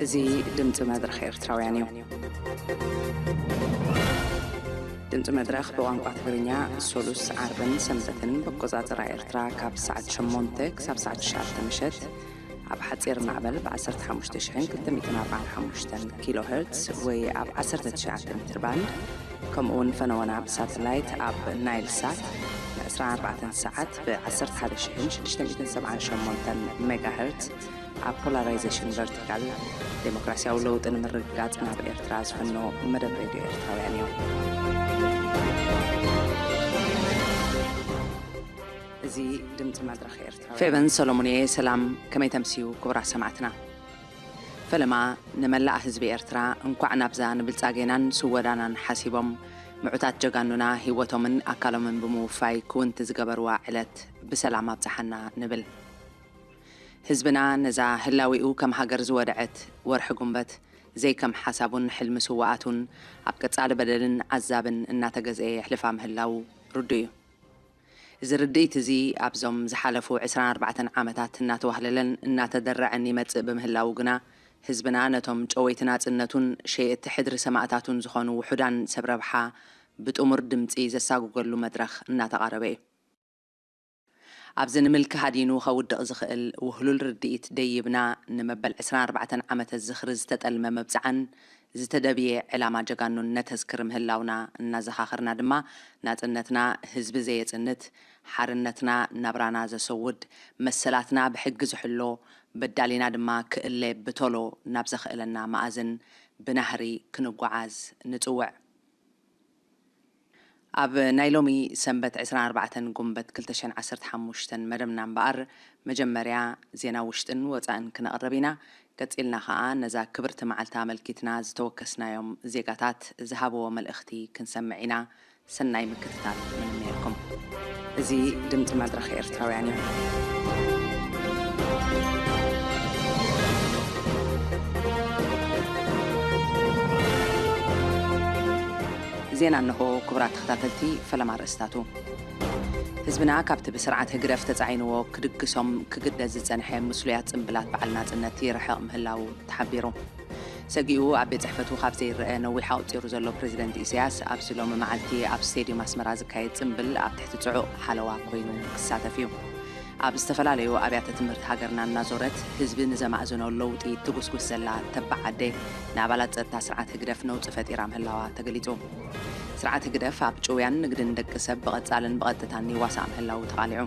እዚ ድምፂ መድረኽ ኤርትራውያን እዩ። ድምፂ መድረኽ ብቋንቋ ትግርኛ ሶሉስ፣ ዓርብን ሰንበትን ብኣቆፃፅራ ኤርትራ ካብ ሰዓት ሸሞንተ ክሳብ ሰዓት ትሽዓተ ምሸት ኣብ ሓፂር ማዕበል ብ ዓሰርተ ሓሙሽተ ሽሕን ክልተ ሚእትን ኣርባዓን ሓሙሽተን ኪሎ ሄርትስ ወይ ኣብ ዓሰርተ ትሽዓተ ሜትር ባንድ፣ ከምኡ እውን ፈነወና ብሳተላይት ኣብ ናይል ሳት ን ዕስራን ኣርባዕተን ሰዓት ብ ዓሰርተ ሓደ ሽሕን ሽዱሽተ ሚእትን ሰብዓን ሸሞንተን ሜጋ ሄርትስ ኣብ ፖላራይዜሽን ቨርቲካል፣ ዴሞክራሲያዊ ለውጢ ንምርግጋጽ ናብ ኤርትራ ዝፍኖ መደብ ሬድዮ ኤርትራውያን እዩ። እዚ ድምፂ መድረኽ ኤርትራውያን። ፌቨን ሰሎሞን እየ። ሰላም፣ ከመይ ተምስዩ ክቡራት ሰማዕትና? ፈለማ ንመላእ ህዝቢ ኤርትራ እንኳዕ ናብዛ ንብልጻጌናን ስወዳናን ሓሲቦም ምዑታት ጀጋኑና ህይወቶምን ኣካሎምን ብምውፋይ ክውንቲ ዝገበርዋ ዕለት ብሰላም ኣብጽሓና ንብል። ህዝብና ነዛ ህላዊኡ ከም ሃገር ዝወደዐት ወርሒ ጉንበት፣ ዘይከም ሓሳቡን ሕልሚ ስውኣቱን ኣብ ቀጻሊ በደልን ዓዛብን እናተገዝአ የሕልፋ ምህላዉ ርዱእ እዩ። እዚ ርድኢት እዚ ኣብዞም ዝሓለፉ ዕስራን ኣርባዕተን ዓመታት እናተዋህለለን እናተደረዐን ይመጽእ ብምህላዉ ግና፣ ህዝብና ነቶም ጨወይቲ ናጽነቱን ሸየጥቲ ሕድሪ ሰማእታቱን ዝኾኑ ውሑዳን ሰብ ረብሓ ብጥሙር ድምጺ ዘሳጉገሉ መድረኽ እናተቓረበ እዩ። ኣብዚ ንምልኪ ሃዲኑ ከውድቕ ዝኽእል ውህሉል ርድኢት ደይብና፣ ንመበል ዕስራን ኣርባዕተን ዓመተ ዝኽሪ ዝተጠልመ መብጽዓን ዝተደብየ ዕላማ ጀጋኑን ነተዝክር ምህላውና እናዘኻኸርና ድማ፣ ናጽነትና ህዝቢ ዘየጽንት፣ ሓርነትና ናብራና ዘሰውድ፣ መሰላትና ብሕጊ ዝሕሎ፣ በዳሊና ድማ ክእለ ብቶሎ ናብ ዘኽእለና መኣዝን ብናህሪ ክንጓዓዝ ንጽውዕ። ኣብ ናይ ሎሚ ሰንበት ዕስራን ኣርባዕተን ጉንበት ክልተ ሽሕን ዓሰርተ ሓሙሽተን መደብና እምበኣር፣ መጀመርያ ዜና ውሽጥን ወጻእን ክነቕርብ ኢና። ቀጺልና ኸኣ ነዛ ክብርቲ መዓልቲ ኣመልኪትና ዝተወከስናዮም ዜጋታት ዝሃብዎ መልእኽቲ ክንሰምዕ ኢና። ሰናይ ምክትታል ንምነየልኩም። እዚ ድምፂ መድረኽ ኤርትራውያን እዩ። ዜና እንሆ። ክቡራት ተኸታተልቲ፣ ፈለማ ኣርእስታቱ። ህዝብና ካብቲ ብስርዓት ህግደፍ ተጻዒንዎ ክድግሶም ክግደድ ዝጸንሐ ምስሉያት ጽምብላት በዓል ናጽነት ይርሕቕ ምህላዉ ተሓቢሩ። ሰጊኡ ኣብ ቤት ጽሕፈቱ ካብ ዘይረአ ነዊሕ ኣቑጺሩ ዘሎ ፕሬዚደንት ኢሳያስ፣ ኣብዚ ሎሚ መዓልቲ ኣብ ስቴድዩም ኣስመራ ዝካየድ ጽምብል ኣብ ትሕቲ ጽዑቕ ሓለዋ ኮይኑ ክሳተፍ እዩ። ኣብ ዝተፈላለዩ ኣብያተ ትምህርቲ ሃገርና እናዞረት ህዝቢ ንዘማእዝኖ ለውጢ ትጉስጉስ ዘላ ተባዕ ኣደ፣ ንኣባላት ጸጥታ ስርዓት ህግደፍ ነውጺ ፈጢራ ምህላዋ ተገሊጹ። ስርዓት ህግደፍ ኣብ ጭውያን ንግድን ደቂ ሰብ ብቐጻልን ብቐጥታን ይዋሳእ ምህላዉ ተቓሊዑ።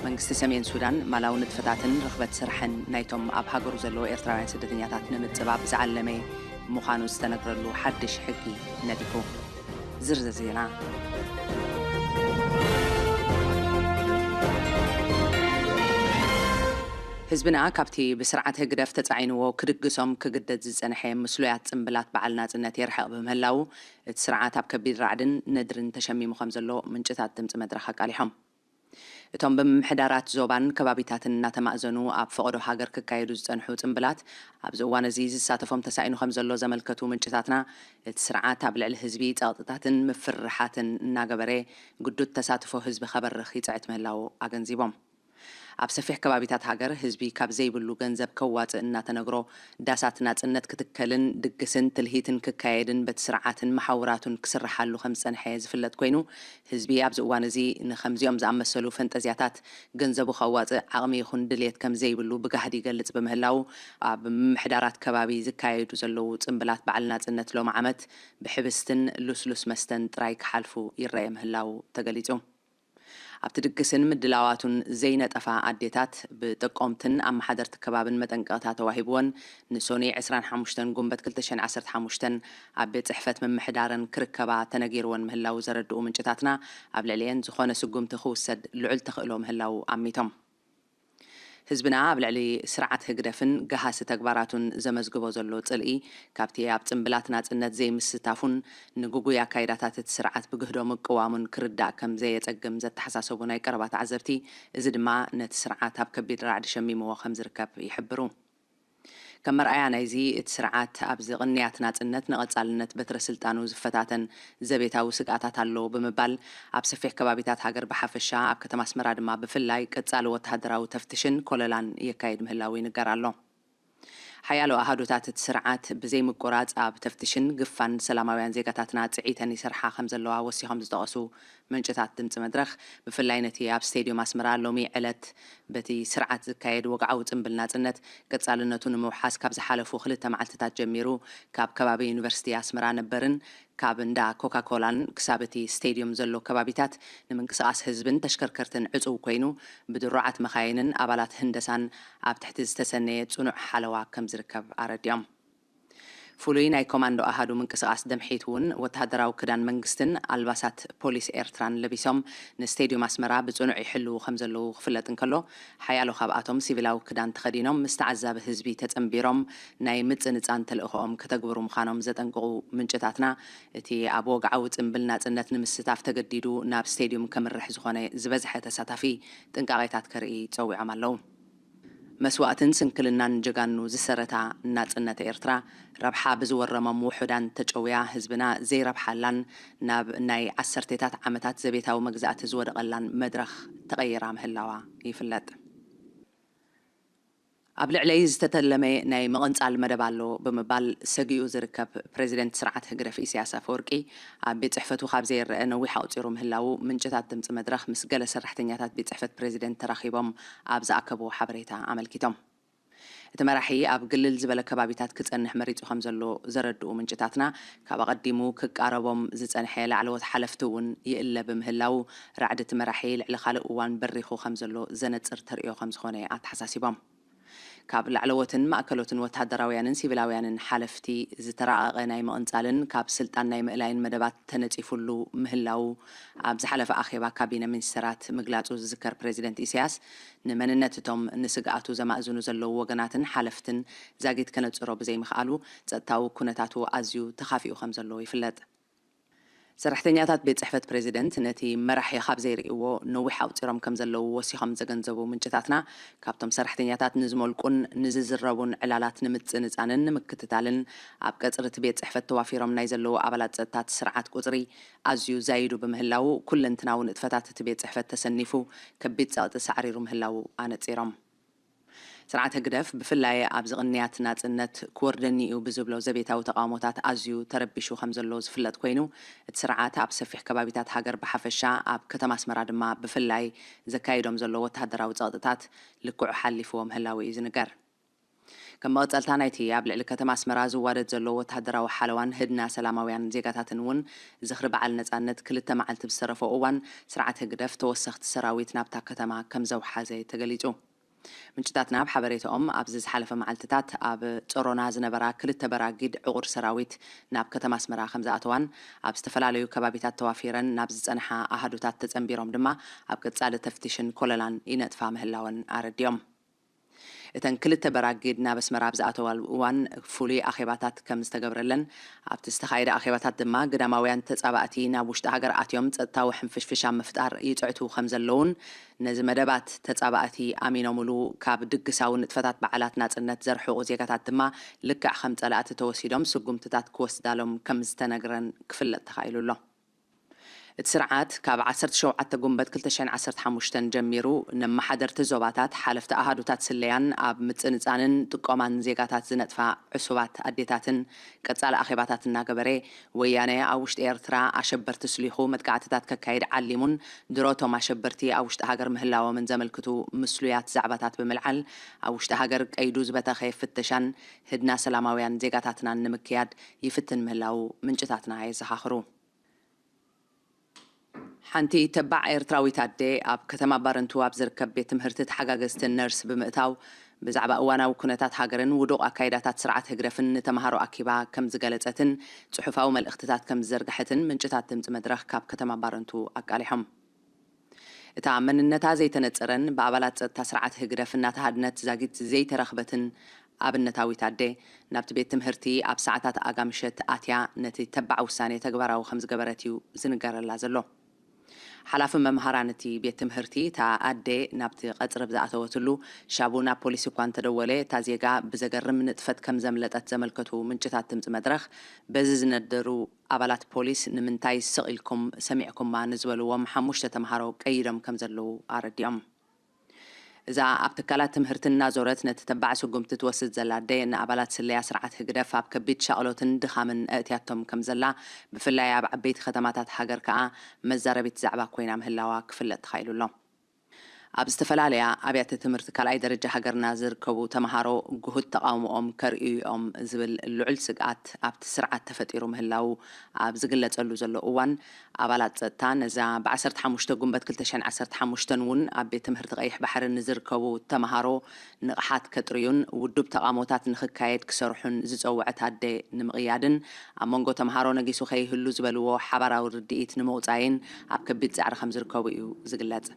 መንግስቲ ሰሜን ሱዳን ማላዊ ንጥፈታትን ርኽበት ስራሕን ናይቶም ኣብ ሃገሩ ዘለዉ ኤርትራውያን ስደተኛታት ንምጽባብ ዝዓለመ ምዃኑ ዝተነግረሉ ሓድሽ ሕጊ ነዲፉ። ዝርዝር ዜና። ህዝብና ካብቲ ብስርዓት ህግደፍ ተጻዒንዎ ክድግሶም ክግደድ ዝጸንሐ ምስሉያት ጽምብላት በዓል ናጽነት የርሕቕ ብምህላዉ፣ እቲ ስርዓት ኣብ ከቢድ ራዕድን ነድርን ተሸሚሙ ከም ዘሎ ምንጭታት ድምጺ መድረኽ ኣቃሊሖም። እቶም ብምምሕዳራት ዞባን ከባቢታትን እናተማእዘኑ ኣብ ፈቐዶ ሃገር ክካየዱ ዝጸንሑ ጽምብላት፣ ኣብዚ እዋን እዚ ዝሳተፎም ተሳኢኑ ከም ዘሎ ዘመልከቱ ምንጭታትና፣ እቲ ስርዓት ኣብ ልዕሊ ህዝቢ ጸቕጥታትን ምፍርሓትን እናገበረ፣ ግዱድ ተሳትፎ ህዝቢ ከበርኽ ይጽዕት ምህላዉ ኣገንዚቦም። ኣብ ሰፊሕ ከባቢታት ሃገር ህዝቢ ካብ ዘይብሉ ገንዘብ ከዋጽእ እናተነግሮ፣ ዳሳት ናጽነት ክትከልን ድግስን ትልሂትን ክካየድን በቲ ስርዓትን መሓውራቱን ክስርሓሉ ከም ዝጸንሐ ዝፍለጥ ኮይኑ፣ ህዝቢ ኣብዚ እዋን እዚ ንኸምዚኦም ዝኣመሰሉ ፈንጠዝያታት ገንዘቡ ከዋጽእ ዓቕሚ ይኹን ድልየት ከም ዘይብሉ ብጋህዲ ይገልጽ ብምህላዉ፣ ኣብ ምምሕዳራት ከባቢ ዝካየዱ ዘለዉ ጽምብላት በዓል ናጽነት ሎሚ ዓመት ብሕብስትን ልስሉስ መስተን ጥራይ ክሓልፉ ይረአ ምህላዉ ተገሊጹ። ኣብቲ ድግስን ምድላዋቱን ዘይነጠፋ ኣዴታት፣ ብጠቆምትን ኣመሓደርቲ ከባብን መጠንቀቕታ ተዋሂብወን፣ ንሶኒ ዕስራን ሓሙሽተን ጉንበት ክልተ ሽሕን ዓሰርተ ሓሙሽተን ኣብ ቤት ጽሕፈት ምምሕዳረን ክርከባ ተነጊርወን ምህላዉ ዘረድኡ ምንጭታትና፣ ኣብ ልዕሊኤን ዝኾነ ስጉምቲ ክውሰድ ልዑል ተኽእሎ ምህላዉ ኣሚቶም። ህዝብና ኣብ ልዕሊ ስርዓት ህግደፍን ገሃሲ ተግባራቱን ዘመዝግቦ ዘሎ ጽልኢ፣ ካብቲ ኣብ ጽምብላት ናጽነት ዘይምስታፉን ንግጉይ ኣካይዳታት እቲ ስርዓት ብግህዶ ምቅዋሙን ክርዳእ ከም ዘየጸግም ዘተሓሳሰቡ ናይ ቀረባ ተዓዘብቲ፣ እዚ ድማ ነቲ ስርዓት ኣብ ከቢድ ራዕዲ ሸሚምዎ ከም ዝርከብ ይሕብሩ። ከም መርኣያ ናይዚ፣ እቲ ስርዓት ኣብዚ ቅንያት ናጽነት ንቐጻልነት በትረ ስልጣኑ ዝፈታተን ዘቤታዊ ስግኣታት ኣሎ ብምባል፣ ኣብ ሰፊሕ ከባቢታት ሃገር ብሓፈሻ፣ ኣብ ከተማ ኣስመራ ድማ ብፍላይ ቀጻሊ ወተሃደራዊ ተፍትሽን ኮለላን የካይድ ምህላዉ ይንገር ኣሎ። ሓያሎ ኣሃዱታት እቲ ስርዓት ብዘይምቁራጽ ኣብ ተፍትሽን ግፋን ሰላማውያን ዜጋታትና ጽዒተን ይሰርሓ ከም ዘለዋ ወሲኾም ዝጠቐሱ ምንጭታት ድምፂ መድረኽ፣ ብፍላይ ነቲ ኣብ ስቴድዩም ኣስመራ ሎሚ ዕለት በቲ ስርዓት ዝካየድ ወግዓዊ ጽምብል ናጽነት ቀጻልነቱ ንምውሓስ ካብ ዝሓለፉ ክልተ መዓልትታት ጀሚሩ ካብ ከባቢ ዩኒቨርሲቲ ኣስመራ ነበርን ካብ እንዳ ኮካኮላን ክሳብ እቲ ስቴድዩም ዘሎ ከባቢታት ንምንቅስቓስ ህዝብን ተሽከርከርትን ዕጹው ኮይኑ፣ ብድሩዓት መኻይንን ኣባላት ህንደሳን ኣብ ትሕቲ ዝተሰነየ ጽኑዕ ሓለዋ ከም ዝርከብ ኣረዲኦም። ፍሉይ ናይ ኮማንዶ ኣሃዱ ምንቅስቓስ ደምሒት እውን ወተሃደራዊ ክዳን መንግስትን ኣልባሳት ፖሊስ ኤርትራን ለቢሶም ንስቴድዩም ኣስመራ ብጽኑዕ ይሕልዉ ከም ዘለዉ ክፍለጥ እንከሎ፣ ሓያሎ ካብኣቶም ሲቪላዊ ክዳን ተኸዲኖም ምስ ተዓዛቢ ህዝቢ ተጸንቢሮም ናይ ምጽንጻን ተልእኾኦም ከተግብሩ ምዃኖም ዘጠንቅቑ ምንጭታትና፣ እቲ ኣብ ወግዓዊ ጽምብል ናጽነት ንምስታፍ ተገዲዱ ናብ ስቴድዩም ከምርሕ ዝኾነ ዝበዝሐ ተሳታፊ ጥንቃቄታት ከርኢ ጸዊዖም ኣለዉ። መስዋእትን ስንክልናን ጀጋኑ ዝሰረታ ናጽነት ኤርትራ፣ ረብሓ ብዝወረሞም ውሑዳን ተጨውያ ህዝብና ዘይረብሓላን ናብ ናይ ዓሰርቴታት ዓመታት ዘቤታዊ መግዛእቲ ዝወደቐላን መድረኽ ተቐይራ ምህላዋ ይፍለጥ። ኣብ ልዕለይ ዝተተለመ ናይ ምቕንጻል መደብ ኣሎ ብምባል ሰጊኡ ዝርከብ ፕሬዚደንት ስርዓት ህግደፍ ኢሳያስ ኣፈወርቂ፣ ኣብ ቤት ጽሕፈቱ ካብ ዘይረአ ነዊሕ ኣቑጺሩ ምህላዉ ምንጭታት ድምጺ መድረኽ ምስ ገለ ሰራሕተኛታት ቤት ጽሕፈት ፕሬዚደንት ተራኺቦም ኣብ ዝኣከብዎ ሓበሬታ ኣመልኪቶም። እቲ መራሒ ኣብ ግልል ዝበለ ከባቢታት ክጸንሕ መሪጹ ከም ዘሎ ዘረድኡ ምንጭታትና፣ ካብ ኣቐዲሙ ክቃረቦም ዝጸንሐ ላዕለዎት ሓለፍቲ እውን ይእለ ብምህላዉ፣ ራዕዲ እቲ መራሒ ልዕሊ ካልእ እዋን በሪኹ ከም ዘሎ ዘነጽር ተርእዮ ከም ዝኾነ ኣተሓሳሲቦም። ካብ ላዕለዎትን ማእከሎትን ወተሃደራውያንን ሲቪላውያንን ሓለፍቲ ዝተራቐቐ ናይ ምቕንጻልን ካብ ስልጣን ናይ ምእላይን መደባት ተነጺፉሉ ምህላዉ ኣብ ዝሓለፈ ኣኼባ ካቢነ ሚኒስተራት ምግላጹ ዝዝከር ፕሬዚደንት ኢሳያስ፣ ንመንነት እቶም ንስግኣቱ ዘማእዝኑ ዘለዉ ወገናትን ሓለፍትን ዛጊት ከነጽሮ ብዘይምኽኣሉ፣ ጸጥታዊ ኩነታቱ ኣዝዩ ተኻፊኡ ከም ዘሎ ይፍለጥ። ሰራሕተኛታት ቤት ጽሕፈት ፕሬዚደንት ነቲ መራሒ ካብ ዘይርእይዎ ነዊሕ ኣቑጺሮም ከም ዘለዉ ወሲኾም ዘገንዘቡ ምንጭታትና፣ ካብቶም ሰራሕተኛታት ንዝመልቁን ንዝዝረቡን ዕላላት ንምጽንጻንን ንምክትታልን ኣብ ቀጽሪ እቲ ቤት ጽሕፈት ተዋፊሮም ናይ ዘለዉ ኣባላት ጸጥታ እቲ ስርዓት ቁጽሪ ኣዝዩ ዛይዱ ብምህላዉ፣ ኩለንትናዊ ንጥፈታት እቲ ቤት ጽሕፈት ተሰኒፉ ከቢድ ጸቕጢ ሳዕሪሩ ምህላዉ ኣነጺሮም። ስርዓት ህግደፍ ብፍላይ ኣብዚ ቅንያት ናጽነት ክወርደኒ እዩ ብዝብሎ ዘቤታዊ ተቓውሞታት ኣዝዩ ተረቢሹ ከም ዘሎ ዝፍለጥ ኮይኑ፣ እቲ ስርዓት ኣብ ሰፊሕ ከባቢታት ሃገር ብሓፈሻ ኣብ ከተማ ኣስመራ ድማ ብፍላይ ዘካይዶም ዘሎ ወተሃደራዊ ጸቕጥታት ልክዑ ሓሊፍዎ ምህላዉ እዩ ዝንገር። ከም መቐጸልታ ናይቲ ኣብ ልዕሊ ከተማ ኣስመራ ዝዋደድ ዘሎ ወተሃደራዊ ሓለዋን ህድና ሰላማውያን ዜጋታትን እውን ዝኽሪ በዓል ነጻነት ክልተ መዓልቲ ብዝተረፎ እዋን ስርዓት ህግደፍ ተወሰኽቲ ሰራዊት ናብታ ከተማ ከም ዘውሓዘ ተገሊጹ። ምንጭታትና ኣብ ሓበሬታኦም ኣብዚ ዝሓለፈ መዓልትታት ኣብ ጸሮና ዝነበራ ክልተ በራጊድ ዕቑር ሰራዊት ናብ ከተማ ኣስመራ ከም ዝኣተዋን ኣብ ዝተፈላለዩ ከባቢታት ተዋፊረን ናብ ዝጸንሓ ኣሃዱታት ተጸንቢሮም ድማ ኣብ ቀጻሊ ተፍትሽን ኮለላን ይነጥፋ ምህላወን ኣረዲኦም። እተን ክልተ በራጊድ ናብ ኣስመራ ኣብ ዝኣተዋሉ እዋን ፍሉይ ኣኼባታት ከም ዝተገብረለን ኣብቲ ዝተኻየደ ኣኼባታት ድማ ግዳማውያን ተጻባእቲ ናብ ውሽጢ ሃገር ኣትዮም ጸጥታዊ ሕንፍሽፍሽ ኣብ ምፍጣር ይጽዕቱ ከም ዘለውን ነዚ መደባት ተጻባእቲ ኣሚኖምሉ ካብ ድግሳዊ ንጥፈታት በዓላት ናጽነት ዘርሕቑ ዜጋታት ድማ ልክዕ ከም ጸላእቲ ተወሲዶም ስጉምትታት ክወስዳሎም ከም ዝተነግረን ክፍለጥ ተኻኢሉ ኣሎ። እቲ ስርዓት ካብ ዓሰርተ ሸውዓተ ጉንበት ክልተ ሽሕን ዓሰርተ ሓሙሽተን ጀሚሩ ነመሓደርቲ ዞባታት፣ ሓለፍቲ ኣሃዱታት ስለያን ኣብ ምጽንጻንን ጥቆማን ዜጋታት ዝነጥፋ ዕሱባት ኣዴታትን ቀጻሊ ኣኼባታት እናገበረ፣ ወያነ ኣብ ውሽጢ ኤርትራ ኣሸበርቲ ስሊኹ መጥቃዕትታት ከካይድ ዓሊሙን ድሮ እቶም ኣሸበርቲ ኣብ ውሽጢ ሃገር ምህላዎምን ዘመልክቱ ምስሉያት ዛዕባታት ብምልዓል፣ ኣብ ውሽጢ ሃገር ቀይዱ ዝበተኸ ፍተሻን ህድና ሰላማውያን ዜጋታትናን ንምክያድ ይፍትን ምህላዉ ምንጭታትና የዘኻኽሩ። ሓንቲ ተባዕ ኤርትራዊት ኣደ ኣብ ከተማ ባረንቱ ኣብ ዝርከብ ቤት ትምህርቲ ተሓጋገዝቲ ነርስ ብምእታው፣ ብዛዕባ እዋናዊ ኩነታት ሃገርን ውዱቕ ኣካይዳታት ስርዓት ህግደፍን ንተምሃሮ ኣኪባ ከም ዝገለጸትን ጽሑፋዊ መልእኽትታት ከም ዝዘርግሐትን ምንጭታት ድምጺ መድረኽ ካብ ከተማ ባረንቱ ኣቃሊሖም። እታ መንነታ ዘይተነጸረን ብኣባላት ጸጥታ ስርዓት ህግደፍ እናተሃድነት ዛጊት ዘይተረኽበትን ኣብነታዊት ኣደ፣ ናብቲ ቤት ትምህርቲ ኣብ ሰዓታት ኣጋ ምሸት ኣትያ ነቲ ተባዕ ውሳኔ ተግባራዊ ከም ዝገበረት እዩ ዝንገረላ ዘሎ። ሓላፊ መምሃራን እቲ ቤት ትምህርቲ፣ እታ ኣደ ናብቲ ቀጽሪ ብዝኣተወትሉ ሻቡ ናብ ፖሊስ እኳ እንተደወለ፣ እታ ዜጋ ብዘገርም ንጥፈት ከም ዘምለጠት ዘመልከቱ ምንጭታት ድምጺ መድረኽ፣ በዚ ዝነደሩ ኣባላት ፖሊስ ንምንታይ ስቕ ኢልኩም ሰሚዕኩማ ንዝበልዎም ሓሙሽተ ተምሃሮ ቀይዶም ከም ዘለዉ ኣረዲኦም። እዛ ኣብ ትካላት ትምህርቲ እናዞረት ነቲ ተባዕ ስጉምቲ ትወስድ ዘላ ኣደ፣ ንኣባላት ስለያ ስርዓት ህግደፍ ኣብ ከቢድ ሻቕሎትን ድኻምን ኣእትያቶም ከም ዘላ፣ ብፍላይ ኣብ ዓበይቲ ከተማታት ሃገር ከኣ መዛረቢት ዛዕባ ኮይና ምህላዋ ክፍለጥ ተኻኢሉ ኣሎ። ኣብ ዝተፈላለያ ኣብያተ ትምህርቲ ካልኣይ ደረጃ ሃገርና ዝርከቡ ተምሃሮ ግሁድ ተቓውሞኦም ከርእዩ እዮም ዝብል ልዑል ስግኣት ኣብቲ ስርዓት ተፈጢሩ ምህላዉ ኣብ ዝግለጸሉ ዘሎ እዋን፣ ኣባላት ጸጥታ ነዛ ብ ዓሰርተ ሓሙሽተ ጉንበት ክልተ ሽሕን ዓሰርተ ሓሙሽተን እውን ኣብ ቤት ትምህርቲ ቀይሕ ባሕሪ ንዝርከቡ ተምሃሮ ንቕሓት ከጥርዩን ውዱብ ተቓውሞታት ንኽካየድ ክሰርሑን ዝጸውዐት ኣደ ንምቕያድን ኣብ መንጎ ተምሃሮ ነጊሱ ከይህሉ ዝበልዎ ሓባራዊ ርድኢት ንምውጻይን ኣብ ከቢድ ጻዕሪ ከም ዝርከቡ እዩ ዝግለጽ።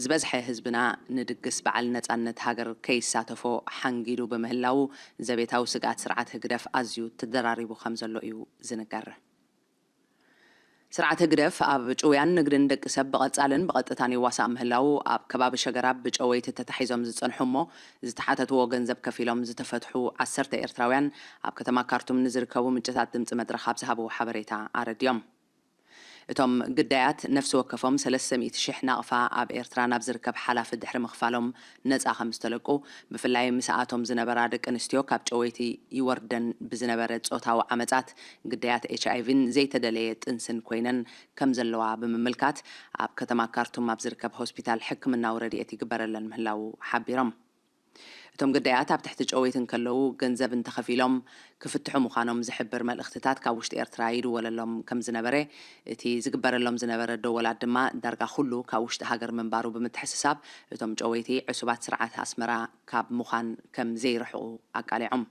ዝበዝሐ ህዝብና ንድግስ በዓል ነጻነት ሃገር ከይሳተፎ ሓንጊዱ ብምህላዉ፣ ዘቤታዊ ስግኣት ስርዓት ህግደፍ ኣዝዩ ተደራሪቡ ከም ዘሎ እዩ ዝንገር። ስርዓት ህግደፍ ኣብ ጭውያን ንግድን ደቂ ሰብ ብቐጻልን ብቐጥታን ይዋሳእ ምህላዉ፣ ኣብ ከባቢ ሸገራብ ብጨወይቲ ተታሒዞም ዝጸንሑ እሞ ዝተሓተትዎ ገንዘብ ከፊሎም ዝተፈትሑ ዓሰርተ ኤርትራውያን ኣብ ከተማ ካርቱም ንዝርከቡ ምንጭታት ድምጺ መድረኽ ኣብ ዝሃብዎ ሓበሬታ ኣረድዮም። እቶም ግዳያት ነፍሲ ወከፎም ሰለስተ ሚእቲ ሽሕ ናቕፋ ኣብ ኤርትራ ናብ ዝርከብ ሓላፊ ድሕሪ ምኽፋሎም ነጻ ከም ዝተለቁ፣ ብፍላይ ምስኣቶም ዝነበራ ደቂ ኣንስትዮ ካብ ጨወይቲ ይወርደን ብዝነበረ ጾታዊ ዓመጻት፣ ግዳያት ኤች ኣይ ቪን ዘይተደለየ ጥንስን ኮይነን ከም ዘለዋ ብምምልካት፣ ኣብ ከተማ ካርቱም ኣብ ዝርከብ ሆስፒታል ሕክምናዊ ረድኤት ይግበረለን ምህላዉ ሓቢሮም። እቶም ግዳያት ኣብ ትሕቲ ጨወይቲ እንከለዉ ገንዘብ እንተኸፊሎም ክፍትሑ ምዃኖም ዝሕብር መልእኽትታት ካብ ውሽጢ ኤርትራ ይድወለሎም ከም ዝነበረ፣ እቲ ዝግበረሎም ዝነበረ ደወላት ድማ ዳርጋ ኩሉ ካብ ውሽጢ ሃገር ምንባሩ ብምትሕስሳብ፣ እቶም ጨወይቲ ዕሱባት ስርዓት ኣስመራ ካብ ምዃን ከም ዘይርሕቑ ኣቃሊዖም።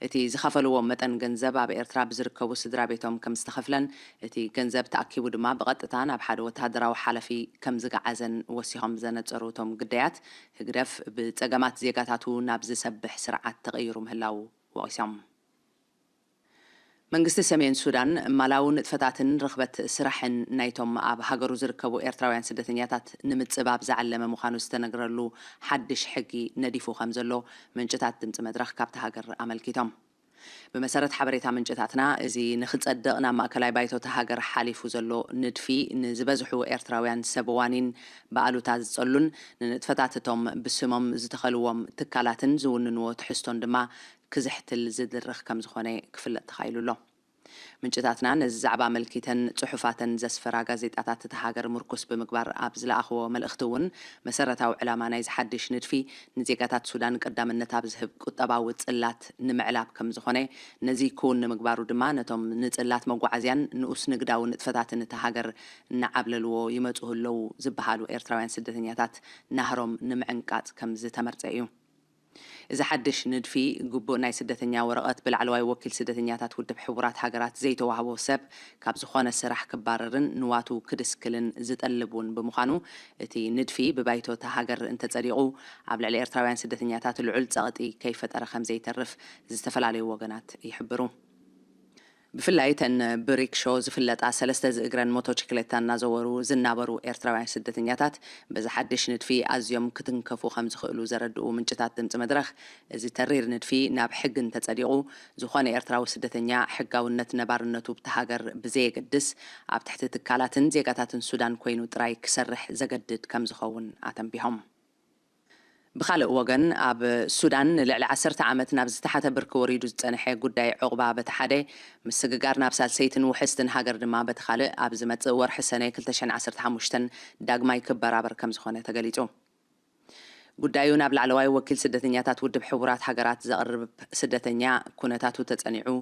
እቲ ዝኸፈልዎ መጠን ገንዘብ ኣብ ኤርትራ ብዝርከቡ ስድራ ቤቶም ከም ዝተኸፍለን፣ እቲ ገንዘብ ተኣኪቡ ድማ ብቐጥታ ናብ ሓደ ወተሃደራዊ ሓለፊ ከም ዝገዓዘን ወሲኾም ዘነጸሩ እቶም ግዳያት፣ ህግደፍ ብጸገማት ዜጋታቱ ናብ ዝሰብሕ ስርዓት ተቐይሩ ምህላዉ ወቒሶም። መንግስቲ ሰሜን ሱዳን ማላዊ ንጥፈታትን ርኽበት ስራሕን ናይቶም ኣብ ሃገሩ ዝርከቡ ኤርትራውያን ስደተኛታት ንምጽባብ ዝዓለመ ምዃኑ ዝተነግረሉ ሓድሽ ሕጊ ነዲፉ ከም ዘሎ ምንጭታት ድምጺ መድረኽ ካብታ ሃገር ኣመልኪቶም። ብመሰረት ሓበሬታ ምንጭታትና፣ እዚ ንኽጸድቕ ናብ ማእከላይ ባይቶ እታ ሃገር ሓሊፉ ዘሎ ንድፊ፣ ንዝበዝሑ ኤርትራውያን ሰብ ዋኒን ብኣሉታ ዝጸሉን ንንጥፈታት እቶም ብስሞም ዝተኸልዎም ትካላትን ዝውንንዎ ትሕዝቶን ድማ ክዝሕትል ዝድርኽ ከም ዝኾነ ክፍለጥ ተኻኢሉ ኣሎ። ምንጭታትና ነዚ ዛዕባ ኣመልኪተን ጽሑፋተን ዘስፈራ ጋዜጣታት እታ ሃገር ምርኩስ ብምግባር ኣብ ዝለኣኽዎ መልእኽቲ እውን፣ መሰረታዊ ዕላማ ናይዚ ሓድሽ ንድፊ ንዜጋታት ሱዳን ቀዳምነት ኣብ ዝህብ ቁጠባዊ ጽላት ንምዕላብ ከም ዝኾነ፣ ነዚ ክውን ንምግባሩ ድማ ነቶም ንጽላት መጓዓዝያን ንኡስ ንግዳዊ ንጥፈታትን እታ ሃገር እናዓብለልዎ ይመጽኡ ኣለዉ ዝበሃሉ ኤርትራውያን ስደተኛታት ናህሮም ንምዕንቃጽ ከም ዝተመርጸ እዩ። እዚ ሓድሽ ንድፊ፣ ግቡእ ናይ ስደተኛ ወረቐት ብላዕለዋይ ወኪል ስደተኛታት ውድብ ሕቡራት ሃገራት ዘይተዋህቦ ሰብ ካብ ዝኾነ ስራሕ ክባረርን ንዋቱ ክድስክልን ዝጠልብ እውን ብምዃኑ፣ እቲ ንድፊ ብባይቶ እታ ሃገር እንተጸዲቑ፣ ኣብ ልዕሊ ኤርትራውያን ስደተኛታት ልዑል ጸቕጢ ከይፈጠረ ከም ዘይተርፍ ዝተፈላለዩ ወገናት ይሕብሩ። ብፍላይ እተን ብሪክሾ ዝፍለጣ ሰለስተ ዝእግረን ሞቶችክሌታ እናዘወሩ ዝናበሩ ኤርትራውያን ስደተኛታት፣ በዚ ሓድሽ ንድፊ ኣዝዮም ክትንከፉ ከም ዝኽእሉ ዘረድኡ ምንጭታት ድምጺ መድረኽ፣ እዚ ተሪር ንድፊ ናብ ሕጊ እንተጸዲቑ፣ ዝኾነ ኤርትራዊ ስደተኛ ሕጋውነት ነባርነቱ ብቲ ሃገር ብዘየገድስ፣ ኣብ ትሕቲ ትካላትን ዜጋታትን ሱዳን ኮይኑ ጥራይ ክሰርሕ ዘገድድ ከም ዝኸውን ኣተንቢሆም። ብኻልእ ወገን፣ ኣብ ሱዳን ንልዕሊ ዓሰርተ ዓመት ናብ ዝተሓተ ብርኪ ወሪዱ ዝጸንሐ ጉዳይ ዑቕባ በቲ ሓደ፣ ምስግጋር ናብ ሳልሰይትን ውሕስትን ሃገር ድማ በቲ ካልእ፣ ኣብ ዝመጽእ ወርሒ ሰነ ክልተ ሽሕን ዓሰርተ ሓሙሽተን ዳግማይ ክበራበር ከም ዝኾነ ተገሊጹ። ጉዳዩ ናብ ላዕለዋይ ወኪል ስደተኛታት ውድብ ሕቡራት ሃገራት ዘቕርብ ስደተኛ፣ ኩነታቱ ተጸኒዑ፣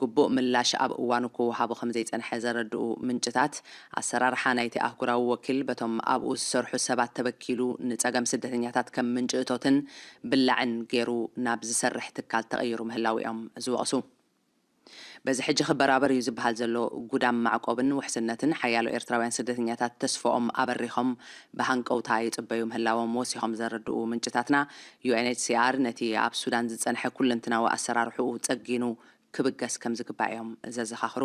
ግቡእ ምላሽ ኣብ እዋኑ ክወሃቦ ከም ዘይጸንሐ ዘረድኡ ምንጭታት፣ ኣሰራርሓ ናይቲ ኣህጉራዊ ወኪል በቶም ኣብኡ ዝሰርሑ ሰባት ተበኪሉ፣ ንጸገም ስደተኛታት ከም ምንጪ እቶትን ብላዕን ገይሩ ናብ ዝሰርሕ ትካል ተቐይሩ ምህላዉ እዮም ዝወቕሱ። በዚ ሕጂ ክበራበር እዩ ዝበሃል ዘሎ ጉዳም ማዕቆብን ውሕስነትን፣ ሓያሎ ኤርትራውያን ስደተኛታት ተስፍኦም ኣበሪኾም ብሃንቀውታ ይጽበዩ ምህላዎም ወሲኾም ዘረድኡ ምንጭታትና፣ ዩ ኤን ኤች ሲ ኣር ነቲ ኣብ ሱዳን ዝጸንሐ ኩለንትናዊ ኣሰራርሕኡ ጸጊኑ ክብገስ ከም ዝግባእ እዮም ዘዘኻኽሩ።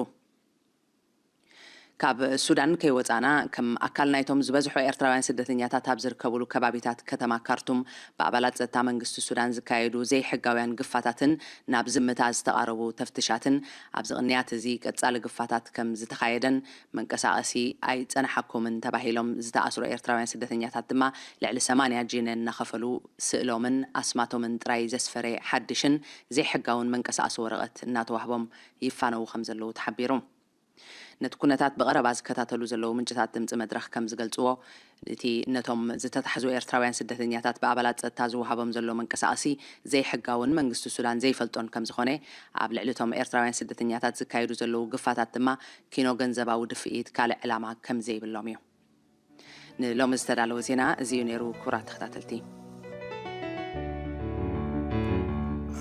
ካብ ሱዳን ከይወጻና፣ ከም ኣካል ናይቶም ዝበዝሑ ኤርትራውያን ስደተኛታት ኣብ ዝርከብሉ ከባቢታት ከተማ ካርቱም፣ ብኣባላት ጸጥታ መንግስቲ ሱዳን ዝካየዱ ዘይሕጋውያን ግፋታትን ናብ ዝምታ ዝተቓረቡ ተፍትሻትን፣ ኣብዚ ቅንያት እዚ ቀጻሊ ግፋታት ከም ዝተኻየደን፣ መንቀሳቐሲ ኣይጸናሓኩምን ተባሂሎም ዝተኣስሩ ኤርትራውያን ስደተኛታት ድማ ልዕሊ ሰማንያ ጂነ እናኸፈሉ፣ ስእሎምን ኣስማቶምን ጥራይ ዘስፈረ ሓድሽን ዘይሕጋውን መንቀሳቐሲ ወረቐት እናተዋህቦም ይፋነዉ ከም ዘለዉ ተሓቢሩ። ነቲ ኩነታት ብቐረባ ዝከታተሉ ዘለዉ ምንጭታት ድምጺ መድረኽ ከም ዝገልጽዎ፣ እቲ ነቶም ዝተታሕዙ ኤርትራውያን ስደተኛታት ብኣባላት ጸጥታ ዝወሃቦም ዘሎ መንቀሳቐሲ ዘይሕጋውን መንግስቲ ሱዳን ዘይፈልጦን ከም ዝኾነ፣ ኣብ ልዕሊ እቶም ኤርትራውያን ስደተኛታት ዝካየዱ ዘለዉ ግፋታት ድማ ኪኖ ገንዘባዊ ድፍኢት ካልእ ዕላማ ከም ዘይብሎም እዩ። ንሎሚ ዝተዳለወ ዜና እዚ እዩ ነይሩ። ክቡራት ተኸታተልቲ፣